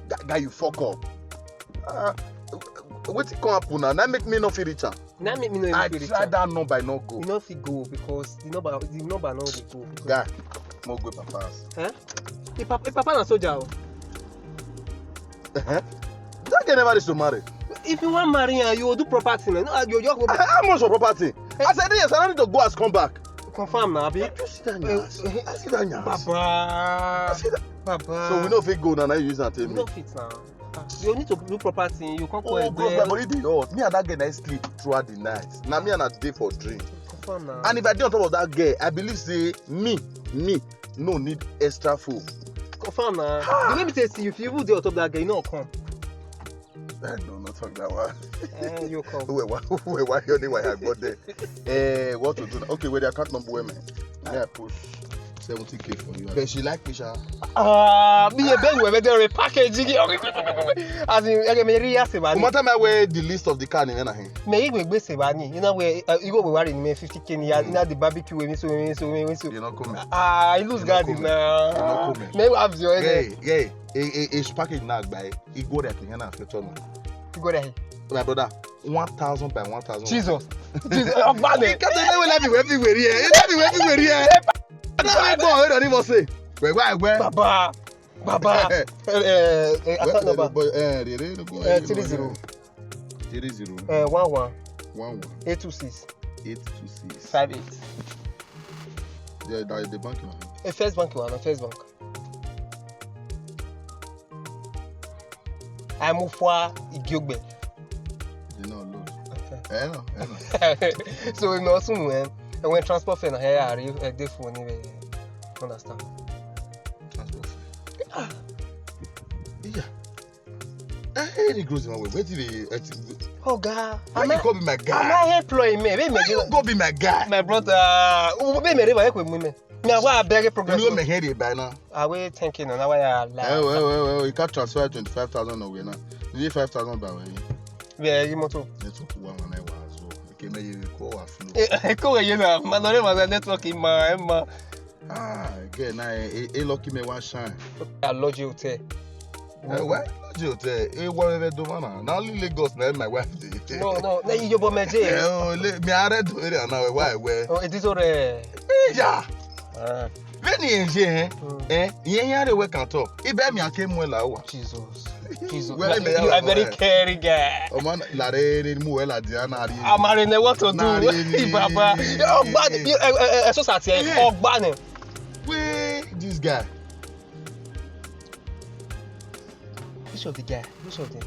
Guy, guy, you fuck up. Uh, wetin come happen now? That make me no fit reach am. That make me no even I fit reach try am. That number, I no go. You no fit go because the number, the number no dey go. Guy, mo go papa house. Eh? The papa, the papa na soldier o. Uh-huh. That girl never reach to marry. If you wan marry am, you go do proper thing. No, you just go. How much for property? Eh? I said yes, I don't need to go as come back. Confirm na, abi? You see that nyash? Eh, eh, I see that nyash. Baba. I see that. Baba. So we no fit go now, now you use am tell me. We no fit now. Ah, you need to do proper thing. You can't call. Oh, bro, my body dey hot. Me and that girl na sleep throughout the night. Na me and her dey for drink. Confirm na. And if I dey on top of that girl, I believe say me, me, no need extra food. Confirm na. Ha! The way me take see you, if you even dey on top that girl, you no come. Eh, no, not talk that one. Eh, you come. Wait, why, wait, why you only why I got there? Eh, what to do now? Okay, where the account number, where, man? May I push seventy K for you? But she like me, sha. Ah, me a beg we better a package. As in, okay, me really ask about. No matter my way, the list of the car, ni na him. Me, you go be say, bani, you know where, uh, you go be worry me fifty K ni, you know the barbecue with me, so, me, so, me, so. You not coming. Ah, I lose guard now. You not coming. Me have your head. Yeah, yeah. A, a, a package na gba e. Igwe rẹ kẹhẹn na fẹ tọ nọ. Igwe rẹ. My brother, one thousand by one thousand. Jesus. Jesus. Ọgbà ni. Kẹtẹ ní wẹ́lẹ́ mi wẹ́ fi wẹ̀rí ẹ. Ilé mi wẹ́ fi wẹ̀rí ẹ. Ẹ náà mi gbọ́ ọ̀rẹ́ rẹ̀ ní mo ṣe. Wẹ̀ wá ẹ̀wẹ́. Bàbá. Bàbá. Ẹ, ẹ, ẹ, account number. Ẹ, rere, rere, rere, ẹ, three zero. Three zero. Ẹ, one one. One one. Eight two six. Eight two six. Five eight. The, the, the bank na. Ẹ, First Bank wa na, First Bank. Aimufua Igiogbe. You know, load. Okay. Eh, no, eh, no. So, we must soon, eh, and when transport fare na here, I re-, eh, dey for anyway. Understand? Transport fare. Ah. Yeah. Eh, any gross in my way. Where did they, eh, ti-, Oga, why you go be my guy? Am I employee, man? Why you go be my guy? My brother, who be my river, where we, man? Me, I want a big progress. You know me here by now. I wait ten K now, now why I lie? Eh, well, well, well, you can't transfer twenty-five thousand away now. You need five thousand by way. Yeah, you motor. Network one one nine one as well. Okay, man, you call a flow. Eh, eh, call again now. Man, no, man, network in my, in my. Ah, again, now, eh, eh, lucky me one shine. I lodge hotel. Eh, why lodge hotel? Eh, what we do, man? Now only Lagos, now my wife dey. No, no, no, you but me, Jay. Eh, oh, le-, me, I read to it now. Why, where? Oh, it is already. Eh, yeah. Ah. Veni enje, eh? Mm. Eh? Iye ya re we kan to. Ibe mi ake mu la wa. Jesus. Jesus. Where me you are very caring guy. O man, la re re mu we la dia na ri. Amare ne what to do. Na ri. Baba. Ọgbà ni, eh, eh, eh, so sat here. Yeah. Ọgbà ni. Where this guy? Which of the guy? Which of them?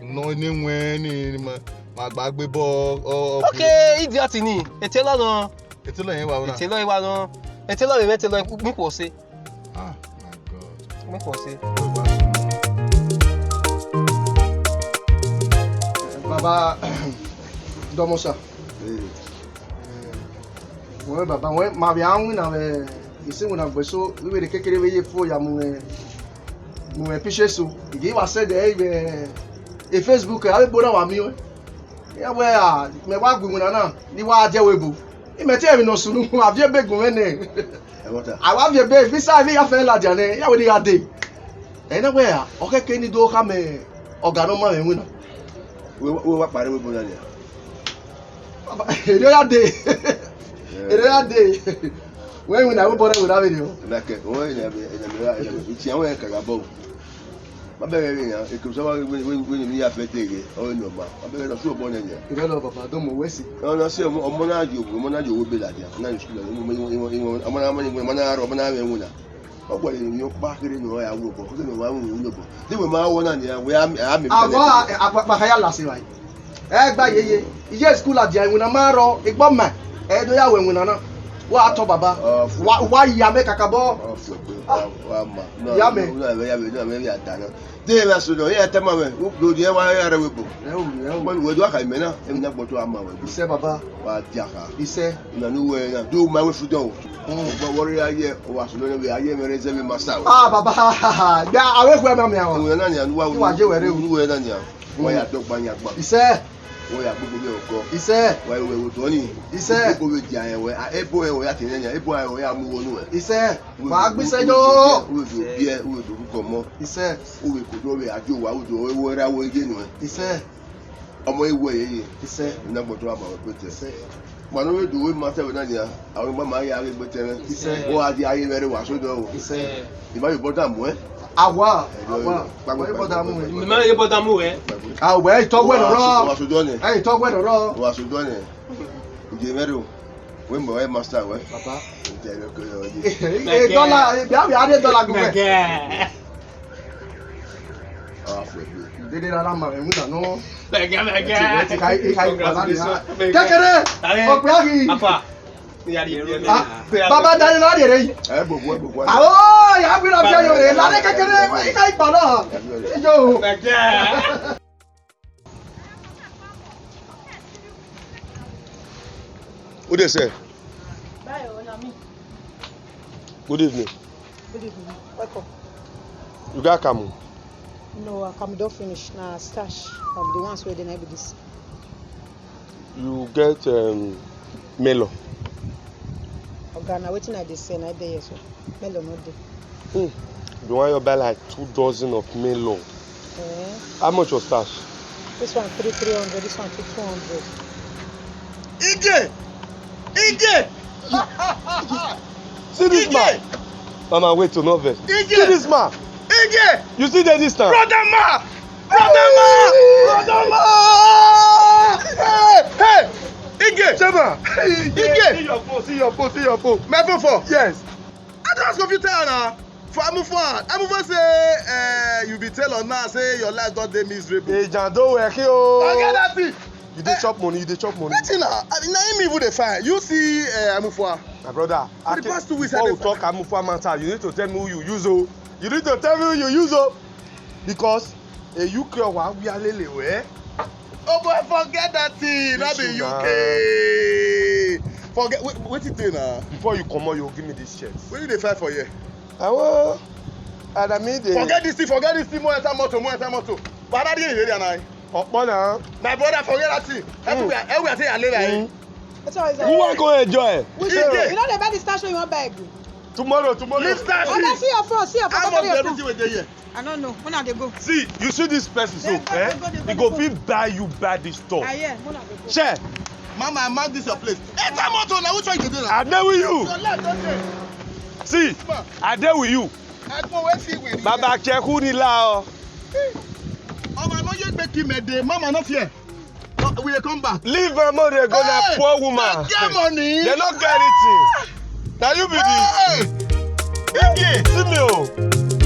No, ni wen ni ma, ma gbagbe ball. Oh, okay. Okay, idiot ni. Etelo no. Etelo yẹn wà náà. Etelo yẹn wà náà. Etelo yẹn, etelo mi kò ṣe. Ah, my God. Mi kò ṣe. Wait, what's wrong? Baba Dọmọsa. Wẹ baba, wẹ ma vbe a winna vbe isi winna gbe so, vbe vbe kekere vbe ye fo ya mu mwẹ, mu mwẹ picture so. I ghi wa send ẹre vbe e Facebook, avbe ebo na wa miẹn ọẹn. Iran wẹ, a, mẹ wa gu iwinna na, ne I wa die ẹvbo ebo. Imẹ te emwi ne ọ sunu, a viọ ebe gu mwẹ nẹ. Ẹmwata. A wa viọ ebe, visa vbe ya fẹ ladian nẹ, iran wẹ ne I gha dee. Ẹ na wẹ, a, ọ khẹke ne I do khama ọga ne ọ ma mwẹ iwinna. Wẹ, wẹ wa kpare ẹvbo ebo na nia. Baba, erriọ ya dee. Erriọ ya dee. Wẹ iwinna ẹvbo ebo na wẹ na vberriọ. Like, wẹ, ẹ, ẹ, ẹ, ẹ, ẹ, itian wẹ ka gha bọ. Ma bẹghe vbe nian, eke Osa wa wẹ, wẹ, wẹ ne emwi ya fẹ deghe, ọ re nọ ma. Ma bẹghe ne ọ sẹ obọ nẹ nian. Irẹn lọ baba, do mu wẹ si. Ọ na sẹ ọmọ, ọmọ na ye owo, ọmọ na ye owo ebe ladian, ọ na ye school ladian, ọmọ na, ọmọ na, ọmọ na rọ, ọmọ na mwẹ iwinna. Ọ gualọ emwi ọkpa kherhe ne ọ ya ru obọ, kherhe ne ọ wa ru obọ. De wẹ ma wọ na nian, wẹ a, a mẹ. Awa, a, a, kpa, kpa, kha ya lase evba. Ẹ gba yeye, iye school ladian, iwinna ma rọ, egbọ ma, ẹ do ya wẹ iwinna na. Wa tọ baba. Ọ, fu- Wa, wa ya mẹ kakabọ. Ọ, fu- ọ, wa ma. Ya mẹ. Na, na, ya mẹ, na, mẹ ya da na. De mẹ so nọ, ya tama mẹ, u do die wa ya rẹ wẹ ebo. Ẹ o, ẹ o. Wẹ, wẹ do aka mẹ na, emwi na gbọtọ a ma wẹ ebo. Isẹ baba. Wa dia kha. Isẹ. Na nu wẹ na, do ma wẹ freedom. Mm. Wọ, wọ rẹ ya ye, wa so nọ, ya ye mẹ rẹ zẹ mẹ ma sa wẹ. Ah, baba, ya, a wẹ fu ẹ ma mẹ awọ. Wẹ na nia, nu wa, I wa je wẹ rre o. Nu wẹ na nia. Wa ya dọgba yan gba. Isẹ. Wa ya gbogbo vbe ọgọ. Isẹ. Wa ya wẹ otọ ni. Isẹ. Gbogbo vbe dia ẹwẹ, a, ebo ẹwẹ ya tene yan, ebo ẹwẹ ya mu wo nu ẹ. Isẹ. Wa gbe isẹ yo. Uwe do biẹ, uwe do rukọ mọ. Isẹ. Uwe kodo vbe ajo wa, uwe do ẹwẹ ra wo ye nu ẹ. Isẹ. Ọmọ ewu ẹyẹyẹ. Isẹ. Ina gbọtọ ama wẹ pete. Isẹ. Ma ne ọ vbe do wẹ ma sẹ vbe na nia, a wẹ ma ma ya ghe gbe tẹmwẹ. Isẹ. Wọ a dia ye vbe ẹre wa so dọ o. Isẹ. I ma ye obọ da mu ẹ. Awa, awa. Wa ye obọ da mu ẹ. I ma ye obọ da mu ẹ. A wẹ itọ wẹ nọrọ. Wa so dọ nẹ. Ẹ itọ wẹ nọrọ. Wa so dọ nẹ. Uje mẹ ro. Wẹ mọ ẹ master wẹ. Baba. Uje mẹ ko yo. E dollar, e bia bia de dollar gu wẹ. Mẹgẹ. Dede rara ma ẹ̀wọ̀n ìdáná. Mẹgẹ, mẹgẹ. Ẹ ti ka, ẹ ti ka ìpàdé ni. Congratulations. Mẹgẹ. Kékeré. Ọ̀pẹ àgì. Apa. Ah, baba dare la de re. Ẹ gbogbo, ẹ gbogbo. Awo, ya bi na bi ayo re. La de kékeré, ẹ ka ìpàdé. Ijo. Mẹgẹ. Who dey sell? Bayo, na me. Good evening. Good evening. Welcome. You get akamu? No, akamu don finish. Na starch. Um, the ones wey dey na be this. You get, um, melon? Oga, na wetin I dey sell, na dey here so. Melon no dey. Hmm. The one you buy like two dozen of melon. Eh. How much was starch? This one three, three hundred, this one two, two hundred. Ige! Ige! See this man. Mama, wait, to no vex. Ige! See this man. Ige! You see the distance? Brother man! Brother man! Brother man! Hey! Hey! Ige! Shema! Ige! See your phone, see your phone, see your phone. My phone for? Yes. I just go fit tell her now. For Amufa, Amufa say, eh, you be tell us now, say your life don dey miserable. Ejando wẹ kí o. Forget that thing. You dey chop money, you dey chop money. Wetin na? I mean, na him even dey find. You see, eh, Amufa. My brother, for the past two weeks, before we talk Amufa matter, you need to tell me who you use o. You need to tell me who you use o. Because A U K wa wi alele wẹ. Oh boy, forget that thing. That be U K. Forget, wait, wetin dey na? Before you comot, you give me this shirt. Wetin you dey fight for here? Awo, and I mean the. Forget this thing, forget this thing. Mo enter motor, mo enter motor. But I didn't hear that night. Ọkpọ na. My brother, forget that thing. Everywhere, everywhere say I live. Who wan go enjoy? Which one? You know the bad starch wey you wan buy. Tomorrow, tomorrow. Leave starch. Oga, see your phone, see your phone. How much everything wey dey here? I don't know. Una dey go. See, you see this person so, eh? He go fit buy you bad this stuff. Ah, yeah, una dey go. Share. Mama, I mark this your place. Enter motor na, which one you dey now? I dey with you. Your life don dey. See, I dey with you. Ẹ̀gbọ́n, wetin we need? Baba Keku ni la o. Ọmọ no ye gbe ki me dey. Mama no fear. We dey come back. Leave my mother go na poor woman. Hey, dem get money. Dem no get anything. Na you be the. Hey! Ige! See me o.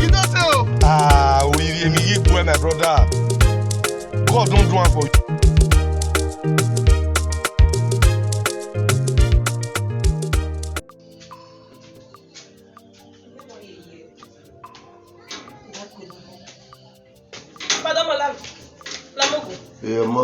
You know say o. Ah, we, we, we, my brother. God don do am for you. Madam Ola, Lamogo. Yeah, ma.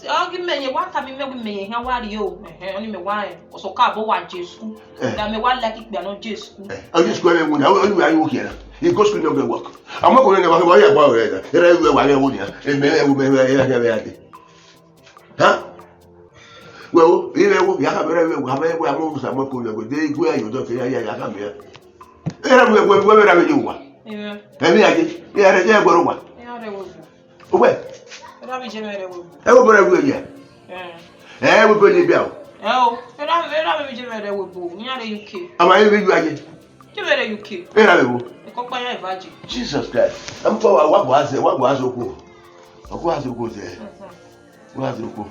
Because ọ ghi mẹ yẹn, wa tama imẹ wẹẹ imẹ yẹn hia wa rrie o. Ẹhẹn, ọni mẹ wa rẹn. Ọsọkabọ wa je school. Eh. Da mẹ wa like ikpia nọ je school. Eh, ọ je school ẹmwẹ wuna, ọ, ọ, ọ, ọ, I go school no go work. Ama ko ne wa, wa ya gba ore da. Era yu wa le wo nia. E me wo me wa ya ya ya de. Ha? Wẹ o, ire wo, ya ka bẹrẹ wẹ, wa bẹ wẹ amọ musa mọ ko ne go de igu ya yo do ke ya ya ya ka mẹ. Era wẹ wẹ wẹ ra wẹ yo wa. Amen. Ẹmwẹ aye, era je gbọrọ wa. Era wẹ. Owẹ. Era bi je mẹ rẹ wẹ. Ẹ wo bẹrẹ wẹ ya. Eh. Ẹ wo bẹrẹ bia o. Ẹ o, era era bi je mẹ rẹ wẹ bo, ni are U K. Ama e bi ju aye. Je mẹ rẹ U K. Era wẹ wo. E ko pa ya evaji. Jesus Christ. Am ko wa wa wa se, wa wa se ko. Wa wa se ko se. Mhm. Wa zẹ okhuo.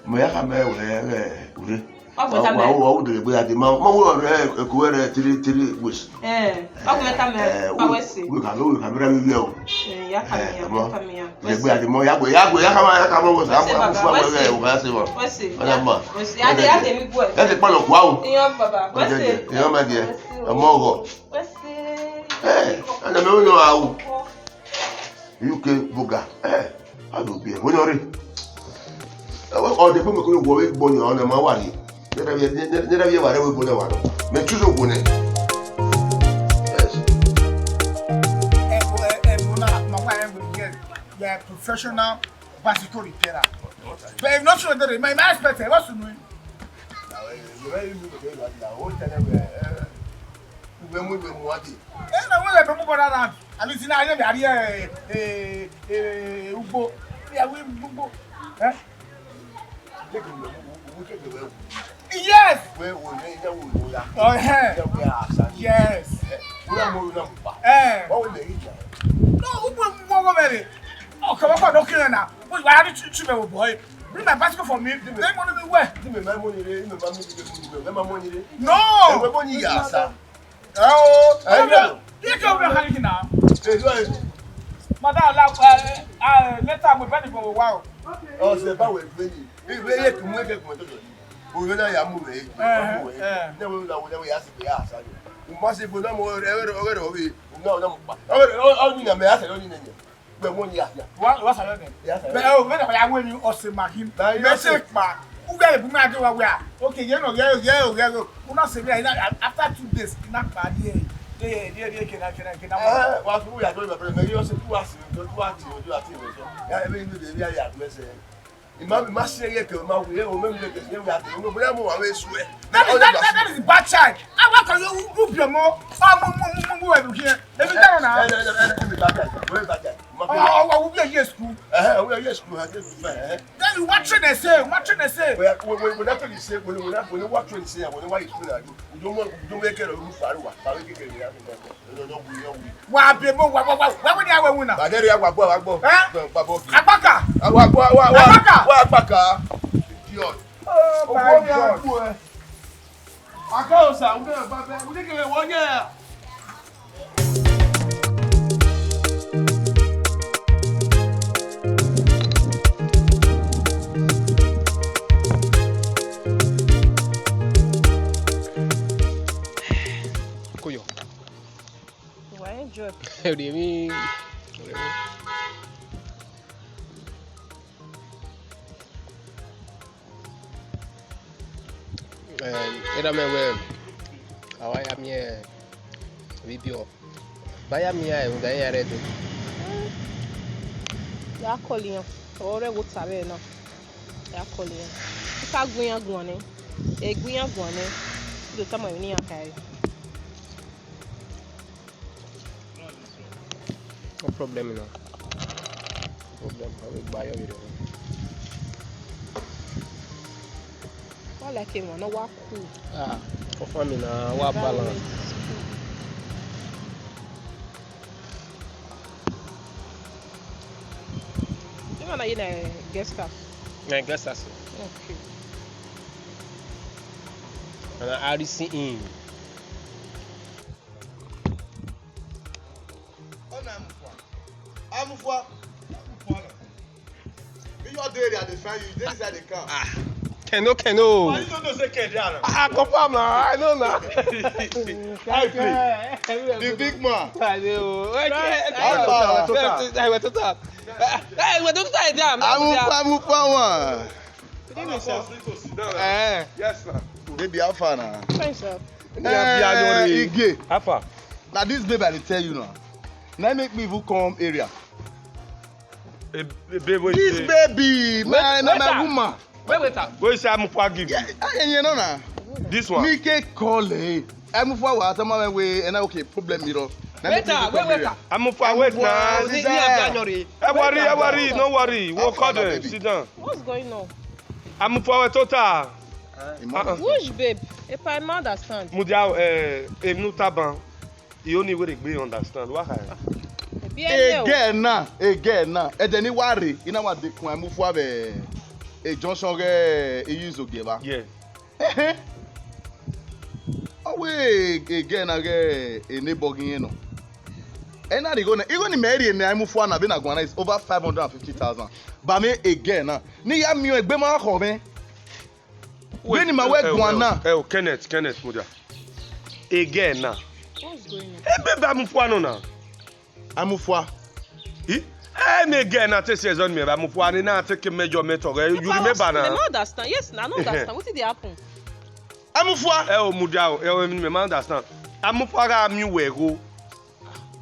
Mẹ ya khama ẹre wẹ, ẹ, ure. Wa gbe tama ẹre. Wa, wa, wa dele gbe ya de ma, ma wo rẹ, ẹ, ẹko rẹ three, three weeks. Eh, wa gbe tama ẹre, eh, pa wẹ se. We can, we can very well. Eh, ya khama iran, ya khama iran. Dele gbe ya de ma, ya gbe, ya gbe, ya khama, ya khama wẹ se. Wẹ se, baba, wẹ se. Wẹ se. Ọna ma. Wẹ se. Ya de, ya de mi bu ẹ. Ya de kpọlọ kua o. Iran baba, wẹ se. Iran ma de. Wẹ se. Ọmọ ọghọ. Wẹ se. Eh, ana mẹ wo nọ a o. U K buga. Eh, a do biẹ. Wẹ nọ re. Ọ de kpẹmẹ ko wọ vbe gbọn yan ọna ma wa rrie. Ne da vbe, ne da vbe wa rre vbe gbọn yan wa nọ. Mẹ choose ogun nẹ. Yes. Ẹvbo, ẹvbo na, ma wa ẹvbo, yes. You are a professional bicycle repairer. But if not sure that my, my expert, what's to know? Ẹ na wẹ lẹ mu bọdọ na, àlùtí náà yẹ mi àrí ẹ ẹ ugbo, ẹ wí gbogbo. Ẹ? Yes. Ọhẹn. Yes. Ẹ. No, ugbo mu ọgọ mẹ rẹ. Ọkẹ wọ́n kọ́ dọ́kítà náà. Wọ́n wá rí tìmẹ̀ wò bọ̀ ẹ́. Bring my bicycle for me. Then mo ní mi wẹ̀. Tí mi máa ń mú ni re, tí mi máa ń mú ni re, tí mi máa ń mú ni re. No. Ẹgbẹ́ bó ni yà sá. Ẹ o. Ẹ yẹ. Yẹ kí o bẹ hali kina. Ẹ yọ ẹ. Madam la ẹ ẹ later mo bẹ ni bọ wa o. Ọsẹ báwo ẹ gbé ni? Ìwé yẹ kí mú ẹgbẹ́ kùn ẹ tó lọ ni. Òun náà yà mú rẹ̀ ẹ. Ẹ ẹ. Ní àwọn ìlànà wọlé wọ́n yà sí pé yà sá ni. Mo máa ṣe gbọ́dọ̀ mọ ọ̀rẹ́ ọ̀rẹ́ ọ̀rẹ́ ọ̀rẹ́. Òun náà ọ̀nà mo pa. Ọ̀rẹ́ ọ̀rẹ́ ọ̀rẹ́ ọ̀rẹ́ ọ̀rẹ́ ọ̀rẹ́. Bẹ wọn ya ya. Wa wa sa yọ nẹ. Ya sa yọ. Bẹ o, mẹ na ya wẹ ni ọsẹ ma hin. Mẹ se kpa. U gẹ bu ma de wa wẹ a. Okay, ye no, ye, ye, ye, ye. U na se me na after two days, na kpa ye. Ye, ye, ye, ye, kena, kena, kena. Eh, wa su ya do me, me yo se tu wa si, do tu wa ti, do ati me so. Ya, e be ni de ya ya do se. Ima, ima si ẹre ke ima wi, o me mu ke ke, o me mu wa ve suẹ. That is, that, that, that is bad child. Awa kan yo, u bi ọmọ, ọ mu, mu, mu, mu, mu ẹru hiẹ. Ebi daro na. Eh, eh, eh, eh, eh, bad child, very bad child. Ọ, ọ, ọ, u bi ye school. Eh, eh, u bi ye school, ha ke school, eh. Then you want train say, want train say. We, we, we, we not train say, we, we not, we not want train say, we not want school. You don't want, you don't make it, you faru wa, faru ke ke ya. Wa be mo, wa, wa, wa, wa, wa ni awe wina. Ba dere ya wa gbọ, wa gbọ. Eh? Wa gbọ. Agbaka. Wa gbọ, wa, wa, Agbaka. Wa gbaka. Idiot. Oh my God. Aka osa, ude ba be, ude ke wo nya. Koyo. Why enjoy? Ẹ ò lè rí. Em, erha mẹ wẹẹ, a wa ya miẹn video. Ba ya miẹn ẹre rhunmwuda iran rre Ẹdo. Ya call iran, ọ rre ẹvbo ta vbe na. Ya call iran. I ka gu iran guan nẹ, e gu iran guan nẹ, I do tama emwi ne iran kha ẹre. No problem, no problem. I will buy your video. Wa like him, no wa cool. Ah, for me now, wa balance. You wanna in a guest house? Yeah, guest house. Okay. And I already see him. Ọna Amufua. Amufua. Amufua na. Me, your day I dey find you. You dey inside the car. Ah. Keno, Keno. But you don't know say Kede na. Ah, confirm na. I know na. How you play? The big man. I know. Okay. How far? Hey, we don't tie down. Amufua, Amufua one. Good evening, sir. Eh. Yes, sir. Baby, how far na? Fine, sir. Eh, Ige. How far? Na this babe I dey tell you now. Na make me even come area. A, a babe wey... This baby, my, na my woman. Wait, waiter. Wey say Amufua give you? Yeah, I, you know na. This one. Me ke call e. Amufua wa tell me we, and okay, problem, you know. Waiter, wait, waiter. Amufua, wait na. Ẹ worry, ẹ worry, no worry. We'll call them. Sit down. What's going on? Amufua, wait, total. Which babe? If I ma understand. Mudia, eh, Emnu Taban. I only wey dey gbe understand. Wa kha. Ebi ẹnẹ o. Ege na, ege na. Ẹdẹ ne I wa rre, I na wa dekun Amufua vbe, e junction ghe, e use ogie evba. Yeah. Ehe. Ọ wẹ ege na ghe, e neighbor ghi yẹn nọ. Ẹ na rhie igho nẹ, igho ne imẹ rhie ne Amufua na vbe na guan na is over five hundred and fifty thousand. Ba mwẹ ege na. Ne I ya miẹn egbe ma khọ mwẹ. Vbene ima wẹ guan na. Eh, oh, Kenneth, Kenneth, mudia. Ege na. What's going on? Ebe ba Amufua nọ na. Amufua. I? Eh, me ege na te si ẹzọ ni mẹ ba Amufua ni na take measurement of, eh, you remember na? I no understand. Yes, na, I no understand. Wetin dey happen? Amufua. Eh, oh, mudia, oh, eh, oh, me ma understand. Amufua gha miẹn uwẹ igho.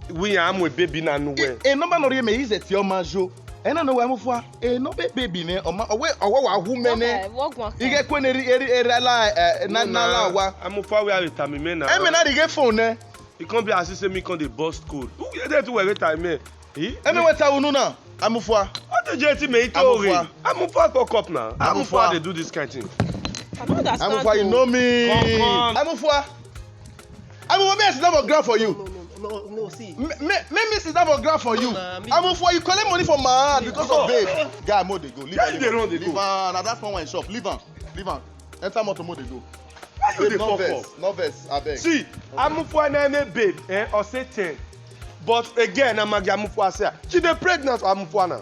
Wẹ iran mu baby na ne uwẹ. E, e number nọ rhie mẹ, I zẹ tie ọ ma yo. Ẹ na nọ wẹ Amufua. E number baby nẹ, ọ ma, ọ wẹ, ọ wẹ wa hu mẹ nẹ. Okay, wọ guan kha. I ghẹ kue ne eri, eri, eri ala, eh, na, na la wa. Amufua wẹ a vbe tama imẹ na. Ẹ mẹ na rhie ighe phone nẹ. It can't be as if say me come dey burst code. Who dey do wẹ vbe tama imẹ? Eh? Ẹ mẹ wẹ ta unu na, Amufua. What the J T me ito re? Amufua. Amufua fuck up now. Amufua. Amufua dey do this kind thing. I don't understand. Amufua, you know me. Come, come. Amufua. I will make sit down for ground for you. No, no, no, no, no, see. Me, me, make me sit down for ground for you. Nah, me... Amufua, you collect money for my hand because of babe. Guy, mo dey go. Leave am, leave am. Leave am. Na that small one shop. Leave am. Leave am. Enter motor, mo dey go. Why you dey fuck up? Babe, no vex, no vex, abeg. See, Amufua na me babe, eh, or say ten. But again, na magi Amufua say, she dey pregnant for Amufua now.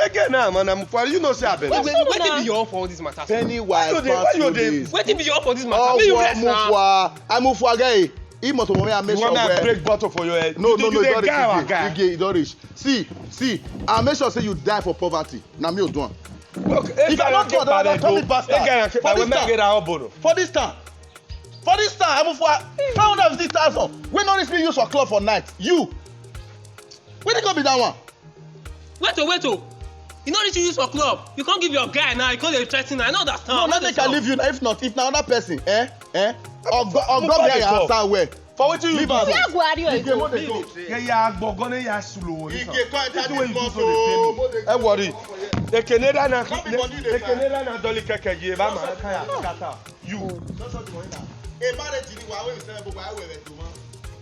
Again now, man, Amufua, you know say I believe. Wait, wait, wetin be your own for all this matter, sir? Pennywise pass foolish. Wetin be your own for this matter? Make you rest now. Amufua, Amufua guy, he must want me, I make sure. You want me to break bottle for your head? No, no, no, you don reach. Ige, you don reach. See, see, I make sure say you die for poverty. Na me o do am. If I no do am, dem go call me bastard. For this town, for this town, for this town, Amufua, five hundred fifty thousand. Wey no reach me use for club for night. You. Wetin go be that one? Wait o, wait o. You no need to use for club. You can't give your guy now. You can't dey threaten. I don't understand. No, I no make I leave you now. If not, if na another person, eh? Eh? Ogo, ogo, guy, come. Asa we. For wetin you do? Leave am. Ige, mo dey go. Yeah, yeah, agbogo ne ya sulo wo. Ige, come enter this motor. Ẹ worry. Ekene ra na, ekene ra na dolly keke ye ba ma kaya scatter. You. No, no, no, no. A marriage ni wa we se bo wa we do ma.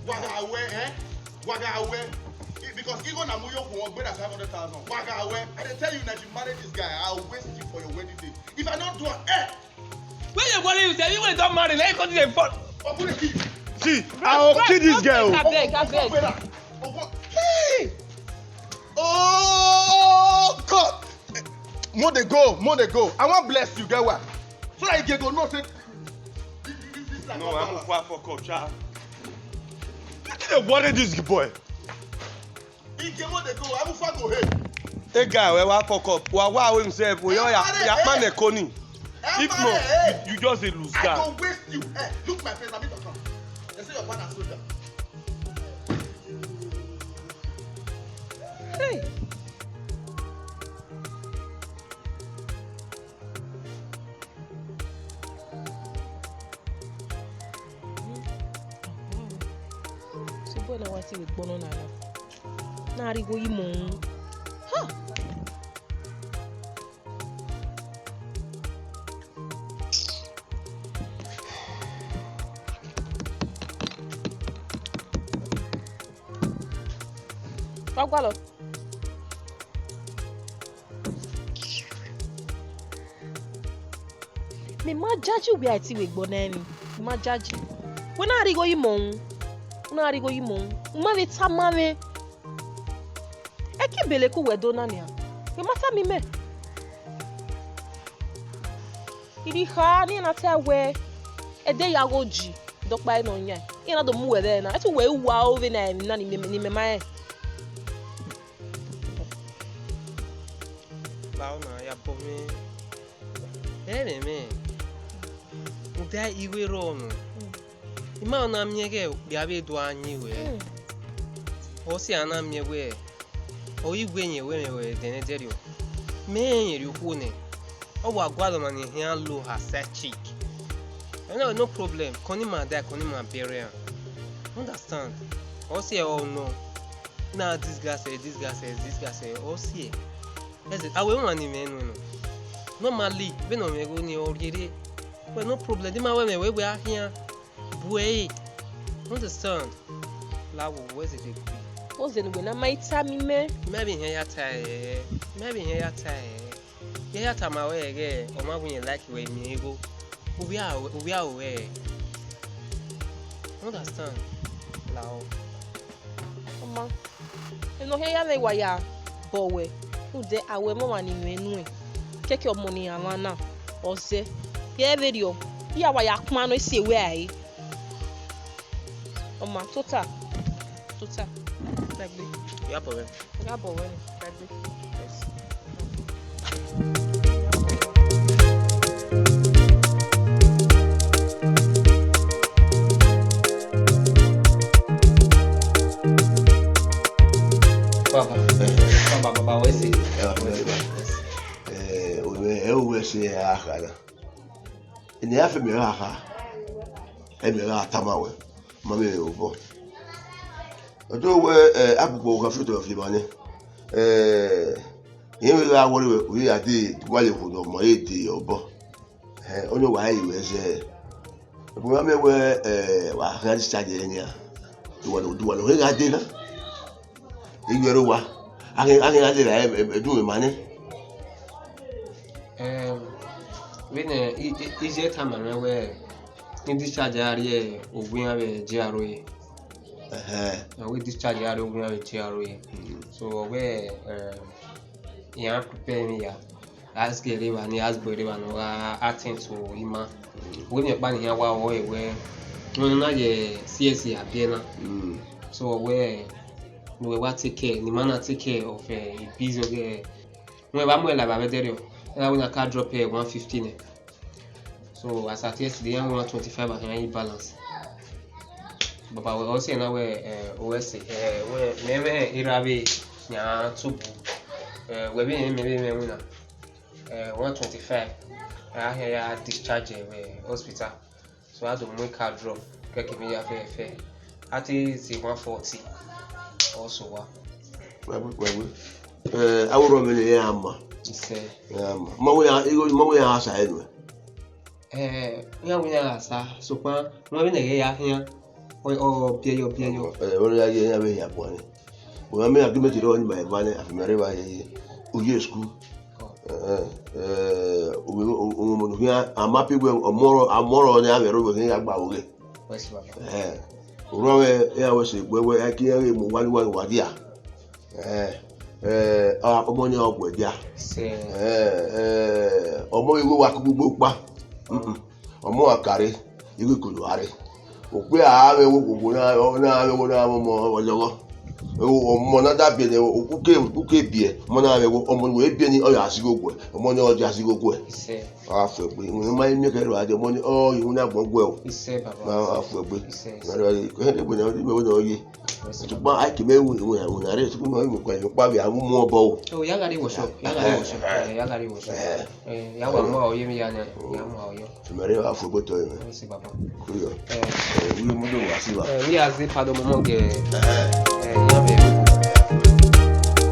Wa ga we, eh? Wa ga we. Because even na mu yo ku gbe da five hundred thousand. Wa ga we. I dey tell you now, if you marry this guy, I'll waste you for your wedding day. If I don't do it, eh? When you worry yourself, you when don't marry, let you come to the phone. Open the key. See, I will kill this girl. Abeg, abeg. Open that. Open. Hey! Oh God! Mo dey go, mo dey go. I wan bless you, get what? So that you go know say this, this, this, this, no, I'm a fuck up, child. Wetin dey worry this boy? Ige, mo dey go, Amufa go hey. Hey guy, we wa fuck up. Wa wa himself. We ya ya man ekoni. If not, you, you just a lose guy. I go waste you. Hey, look my face, I mean to come. They say your father soldier. Hey. Sẹ boy na wa tie vbe egbe nọ na na. Na rhie igho yi mọ uhunmwu. Ha! Wa gualọ. Mẹ ma jaji wẹ a i tie vbe egbe nọ ẹre, mẹ ma jaji. Wẹ na rhie igho yi mọ uhunmwu, wẹ na rhie igho yi mọ uhunmwu, u ma vbe tama mwẹ. Ẹki bele ku wẹ do na nian, wẹ ma tama imẹ. I rhie kha ne iran na ta wẹ, ẹdẹ ya gho ji, dọkpa ẹre nọ yan, iran na do mu wẹ vbe ẹre na, ẹtu wẹ i wa ove na, emwi na ni mẹ, ni mẹ ma rẹn. Lao na ya bọ mwẹ. Ẹmwẹ mwẹ. Uda igho rrọọ nọ. I ma na miẹn ghẹ okpia vbe do a yin wẹ. Ọ si a na miẹn wẹ, ọ i wẹ yẹn wẹ mwẹ wẹ dẹnẹdẹrriọ. Mẹ rẹn rhie okhuo nẹ. Ọ wa gualọ ọmwa ne I khian lo ha side chick. Ẹn, no problem. Kọni ma die, kọni ma bury am. Understand? Ọ si ọ nọ. Na disgust ẹ, disgust ẹ, disgust ẹ, ọ si ẹ. Ẹzẹ, a wẹ emwa ni mwẹ nuẹn nọ. Normally, vbene ọ mwẹ igho ni ọ rhie rre. Well, no problem, de ima wẹ mwẹ wẹ wẹ a khian bu ẹre. Understand? Lawo, wẹ zẹdẹ gbe. Wẹ zẹ ne uwẹ na ma i tama imẹ. Mẹ vbe hẹn ya ta ẹre, mẹ vbe hẹn ya ta ẹre. Yẹn ya tama wẹ ẹghẹ ọ ma wẹ irẹn like wẹ miẹn igho. Uwia, uwia ru ẹre. Understand? Lao. Ọ ma, emwi ne ọ khian ya mwẹ wa ya bọ wẹ, rhunmwuda a wẹ ọmọ ọmwa ni mwẹ nuẹn, kẹkẹ ọmọ ne iran mwa na, ọ zẹ. Yẹ vberriọ, iran wa ya kpan nọ ese wẹ a re. Ọ ma, tota, tota, dagbe. Ya bọ wẹ. Gha bọ wẹ nẹ, dagbe. Yes. Baba, baba, baba, wẹ sẹ? Ẹ, wẹ sẹ, baba. Ẹ, ẹ, wẹ sẹ, a kha na. Eni a fe mẹ gha kha, ẹ mẹ gha tama wẹ, ma mẹ vbe obọ. Ọ do wẹ, ẹ, agbogbo gha fi otọ fi ma nẹ. Ẹ, irẹn vbe gha wọrẹ wẹ, ovbi ya de gualọ ekhuo ne ọ ma re de obọ. Ẹ, ọni wa re wẹ zẹ. Ẹbu ma mẹ wẹ, ẹ, wa khian discharge ẹre nian. Uwa ne, uwa ne ọ gha de na. Iyuẹ rre owa, a ghi, a ghi na lele ẹdun mwẹ ma nẹ. Ẹm, vbene i, i, iye tama mwẹ wẹ, ne discharge a rrie owa iran vbe G R A. Ẹhẹn. Wẹ discharge a rrie owa iran vbe G R A. Mm. So, ọ wẹ, ẹm, iran prepare emwi ya. Asgbe rre evba ni, asgbe rre evba ne ọ gha attend to ima. Wẹ miẹn ọkpa ne iran wa ru ẹre wẹ, ne ọ na ye C S A a biẹ na. Mm. So, ọ wẹ, ne uwẹ wa take care, ne ima na take care of, eh, e biz ọghẹe. Wẹ vbe a mu ẹre la evba vbe ẹdẹrriọ, ẹna wẹ ne a ka drop ẹre one fifty nẹ. So, as at yesterday, iran wẹ one twenty-five, a khian yi balance. Baba wẹ, ọ sẹ na wẹ, eh, o ẹse, eh, wẹ, mẹ mwẹ erha vbe yan tubu. Eh, wẹ vbe rẹn mẹ vbe mwẹ winna, eh, one twenty-five, a khian ya discharge vbe hospital. So a do mu car drop, kẹkẹ vbe ya fẹfẹ. A te si one forty, ọ so wa. Wẹ gbe, wẹ gbe. Eh, avbe orhọ mwẹ ne iran ma. Isẹ. Iran ma. Ma wẹ ya, igho, ma wẹ ya sa ẹre nuẹn. Eh, iran wẹ iran gha sa, sokpan, ma vbe nẹ ghẹ ya khian. Ọ, ọ, biẹyọ, biẹyọ. Eh, ọ ya ye iran vbe hia guan nẹ. Wẹ ma mẹ argument rọ ni ma eva nẹ, a fi mẹ rre evba ye ye. U ye school. Eh, eh, eh, u, u, u, u, khian, a ma pe wẹ, ọmọ rọ, ọmọ rọ ne a vbe rre, wẹ khian ya gba vbe oghe. Wẹ si baba. Eh, orhọ mwẹ, iran wẹ sẹ egbe wẹ, a i ke iran ghe mu wa ni wa ni wa dia. Eh, eh, a, ọmọ ni ọ guẹ dia. Sẹ. Eh, eh, ọmọ igho wa ku gbogbo kpa. Mm-mm. Ọmọ a kare, igho ikolo a rre. Okpia a vbe wo gbogbo na, na vbe wo na vbe ọmọ ọlọghọ. Ọmọ na da biẹ nẹ, uke, uke biẹ, ọmọ na vbe wo, ọmọ ne wẹ biẹ ni, ọ ya sigho guẹ, ọmọ ni ọ ya sigho guẹ. Isẹ. A fu egbe, iwinna ma i miẹn kẹ rua dẹ, ọmọ ni, ọ, iwinna agbọn guẹ o. Isẹ, baba. Ma a fu egbe. Isẹ, isẹ. Na rua, ẹhẹn, egbe na, ọ di mẹ wẹ na ọ ye. Isẹ. Sokpan, a i ke mẹ iwinna, iwinna, iwinna rre, sokpan, ma iwinna kpa, kpa vbe a mu obọ o. O, ya gha rrie workshop, ya gha rrie workshop, eh, ya gha rrie workshop. Eh. Eh, ya wa mu aro ye emwi hia nẹ, ya mu aro yọ. Mẹ rre a fu egbe tọ mwẹ. Isẹ, baba. Kuyọ. Eh. Eh, wi mu do wa si wa. Eh, wi a ze padọ mọmọ gẹ. Eh. Eh, ya vbe